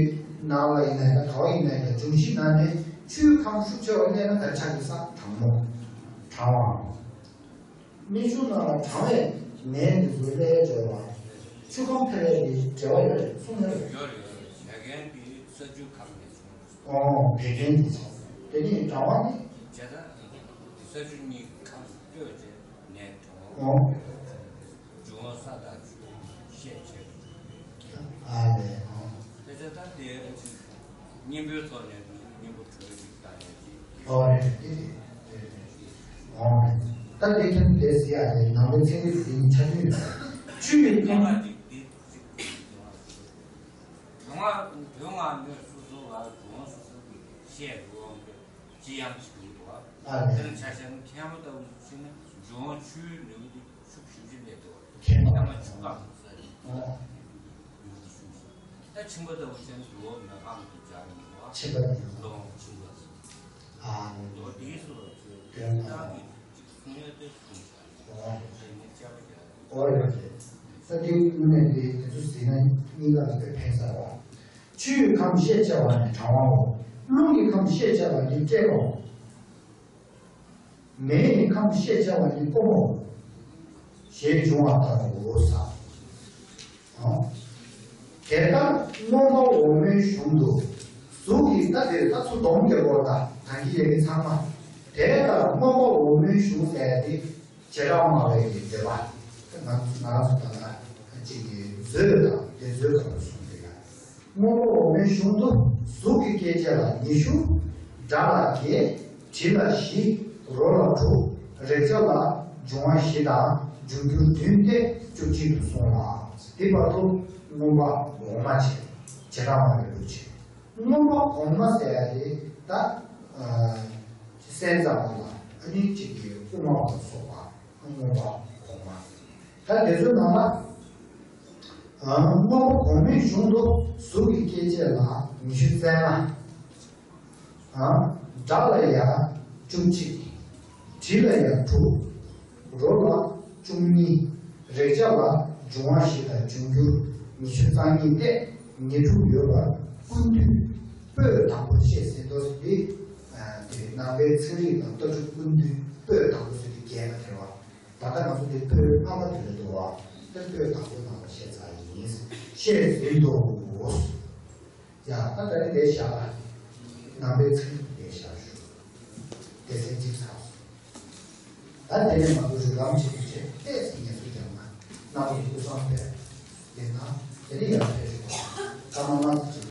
ནང་ལ་ཡིན་ན་ཡང་ག་བ་ཡིན་ན་ཡང་འབྱུང་བཞི་ནང་ནས་ཆུའི་ཁམས་ཤུགས་ཆེ་བ་སླེབས་ན་ག་རེ་ཆགས་ཀྱི་ས། གྲང་མོ། གྲང་བའམ། སྨན་གཞུང་ནང་ལ་གྲང་བའི་ནད་འདི་ཚོ་སླེབས་ཡ་འབྱོར་བ། ཆུ་ཁམས་འཕེལ་བའི་གི་འབྲེལ་བ་ཡོད་རེད་གསུངས་ཡོད་རེད། ཡོད་རེད་ཡོད་རེད། བད་ཀན་འདི་ས་ཆུ་ཁམས་ནས་བྱུང་། ཨོ། བད་ཀན་གྱི་ཚོགས། དེ་ནས་གྲང་བ་ནི། བྱས་ཙང་ས་ཆུ་གཉིས་ཁམས་སྤོས་བྱས་ནས་གྲང་བ། ཨོ། འབྱུང་བ་ས་དང་ཆུ་ཤས་ཆེ། ཨ་ལས། ཨོ། དེ་བྱས་ཙང་དེ་གཉེན་པོའི་ཐོག་ནས་གཉེན་པོ་གྲོལ་ཞིག་བཏང་ཡས་ཀྱི། ཨོ་རེད་དེ་རེད། ཨོ་རེད། ད་དེ་ཁྱོད་དེ་ཟེར་ཡ་རེད། ནང་པའི་ཚན་རིག་དེ་ནི་ཆ་མཐུན་ཡོད་རེད། ཆུ་ཡི་ཐོག་མ་ཅིག་དེ་ཅིག་འབྱུང་བ་དོན་ལྔ་སྣོད་སོ་སོ་ལ་འབྱུང་བ་སོ་སོ་གི་ཤས་འགྲོ་འོང་གི་ལྕི་ཡང་ཞིག་འདུག་བ། ཨ་ལས། དེ་ནི་ཆ་བཞག་ན་མཁལ་མ་ལྟ་བུ་ཞིག་ན་འབྱུང་བ་ཆུའི་ནུས་པ་དེ་ཤུགས་ཞེ་པོ་ཅིག་སླེབས་འདུག་བ། མཁལ་མ། མཁལ་མ་ཆུ་ཁམས་སུ་ས་རེད། ཨ། ནུས་པ་ཤུགས་ཆེ། ད་མཆིན་པ་ལྟ་བུ་ཞིག་ན་འབྱུང་བ་མེ་ཁམས་དེ་སྦྱར་ཡོང་བ། མཆིན་པ་དེ། ལོང་མཆིན་པ། ཨ། ལོ་དེའི་སོ་ལ་ཚོས་དོན་ལ་ཏང་གི་གསུང་ཡ་དེ་གསུངས་བཞག་ཨོ། ཨ་ནི་དཔྱད་པ་རྒྱག་ཨོ་ཡ་རེད། ས་དེའི་དངོས་གནས་དེ་དེ་ཚོ་ཟིན་ན་གཉིས་ཀ་ལ་དཔེ་ཕན་ས་རེད་བ། ཆུའི་ཁམས་ཤས་ཆེ་བ་ནི་གྲང་བའོ། རླུང་གི་ཁམས་ཤས་ཆེ་བ་ནི་བཀྲེས་པའོ། མེ་ཡི་ཁམས་ཤས་ཆེ་བ་ནི་སྐོམ་པའོ། ཞེས་འབྱུང་བ་ལྟ་བུའོ་ཟེར། དེ་ལྟར་མངོན་པ་འོག་མའི་གཞུང་དུ་གཟུགས་ཀྱི་ད་དེ་ད་ཚུར་སྡོམ་རྒྱག་དགོས། ད་གང་གི་ཡ་གི་ཚང་མ་ དེ་ལྟར་མངོན་པ་འོག་མིན་གཞུང་ཟེར་ཏེ། བྱེ་བྲག་སྨྲ་བའི་གི་འགྲེལ་པ། ང་ང་ཚོ་ད་ལྟ་གཅིག་གི་མཛོད་དང་དེ་མཛོད་གང་ལ་གསུངས་ཏེ་ཡང་། མངོན་པ་འོག་མིན་གཞུང་དུ་གཟུགས་ཀྱི་སྐྱེ་མཆེད་ལ་ཉི་ཤུ། སྒྲ་ལ་བརྒྱད། དྲི་ལ་བཞི། རོ་ལ་དྲུག། རེག་བྱ་ལ་འབྱུང་བ་བཞི་དང་འབྱུང་འགྱུར་བདུན་ཏེ་བཅུ་གཅིག་ཏུ་གསུངས་ལ། དེ་བར་དུ་མངོན་པ་འོག་མ་བྱས། བྱེ་བྲག་སྨྲ་བའི་ལུགས་བྱས། མངོན་པ་གོང་མ་ཟེར་ཡ་དེ་ད་སེམས་ཙམ་པ་ལ་ཨ་ནི་གཅིག་གི་དབུ་མ་པ་ལ་སོགས་པ་མངོན་པ་གོང་མ། ད་དེ་ཚོའི་ནང་ལ་མངོན་པ་གོང་མའི་གཞུང་དུ་གཟུགས་ཀྱི་སྐྱེ་མཆེད་ལ་ཉི་ཤུ་རྩ་ལྔ། སྒྲ་ལ་ཡང་བཅུ་གཅིག། དྲི་ལ་ཡང་དྲུག། རོ་ལ་བཅུ་གཉིས། རེག་བྱ་ལ་འབྱུང་བ་བཞི་དང་འབྱུང་འགྱུར་ཉི་ཤུ་རྩ་གཉིས་ཏེ། ཉེར་དྲུག་ཡོད་པར་ཀུན་བཏུས་པོད་དང་པོར་བཤད་ཟིན་ཏོ། འདི་དེ་ནང་པའི་ཚན་རིག་དང་ལྟ་གྲུབ་ཀུན་བཏུས་པོད་དང་པོ་ཟེར་དུས་རྒྱས་པ་དེ་རེད་བ། ད་ལྟ་ང་ཚོ་འདི་པོད་ལྔ་པ་དེ་རེད་འདུག་བ། དེ་པོད་དང་པོ་ནང་ལ་བཤད་ཚར་ཡིན། བཤད་ཟིན་ཏོ། ཡ། ད་ད་རེས་དེ་བཞག་ལ། ནང་པའི་ཚན་རིག་དེ་བཞག་ཞུ། སྡེ་ཚན་གཅིག་ཚར་སོང་། ད་དེ་ནས་མ་གཏོགས་རིགས་ལམ་བྱེད་དུ་བྱེད་ཏེ་ཟིན་ངེས་སུ་ཀྱང་ན། སྣང་བ་ཀུན་བཟང་པས། དེ་ན་དེ་ནས་ཡང་ཕེབས་ཞུ་བ། ཀ་མ་མ་ཚོ་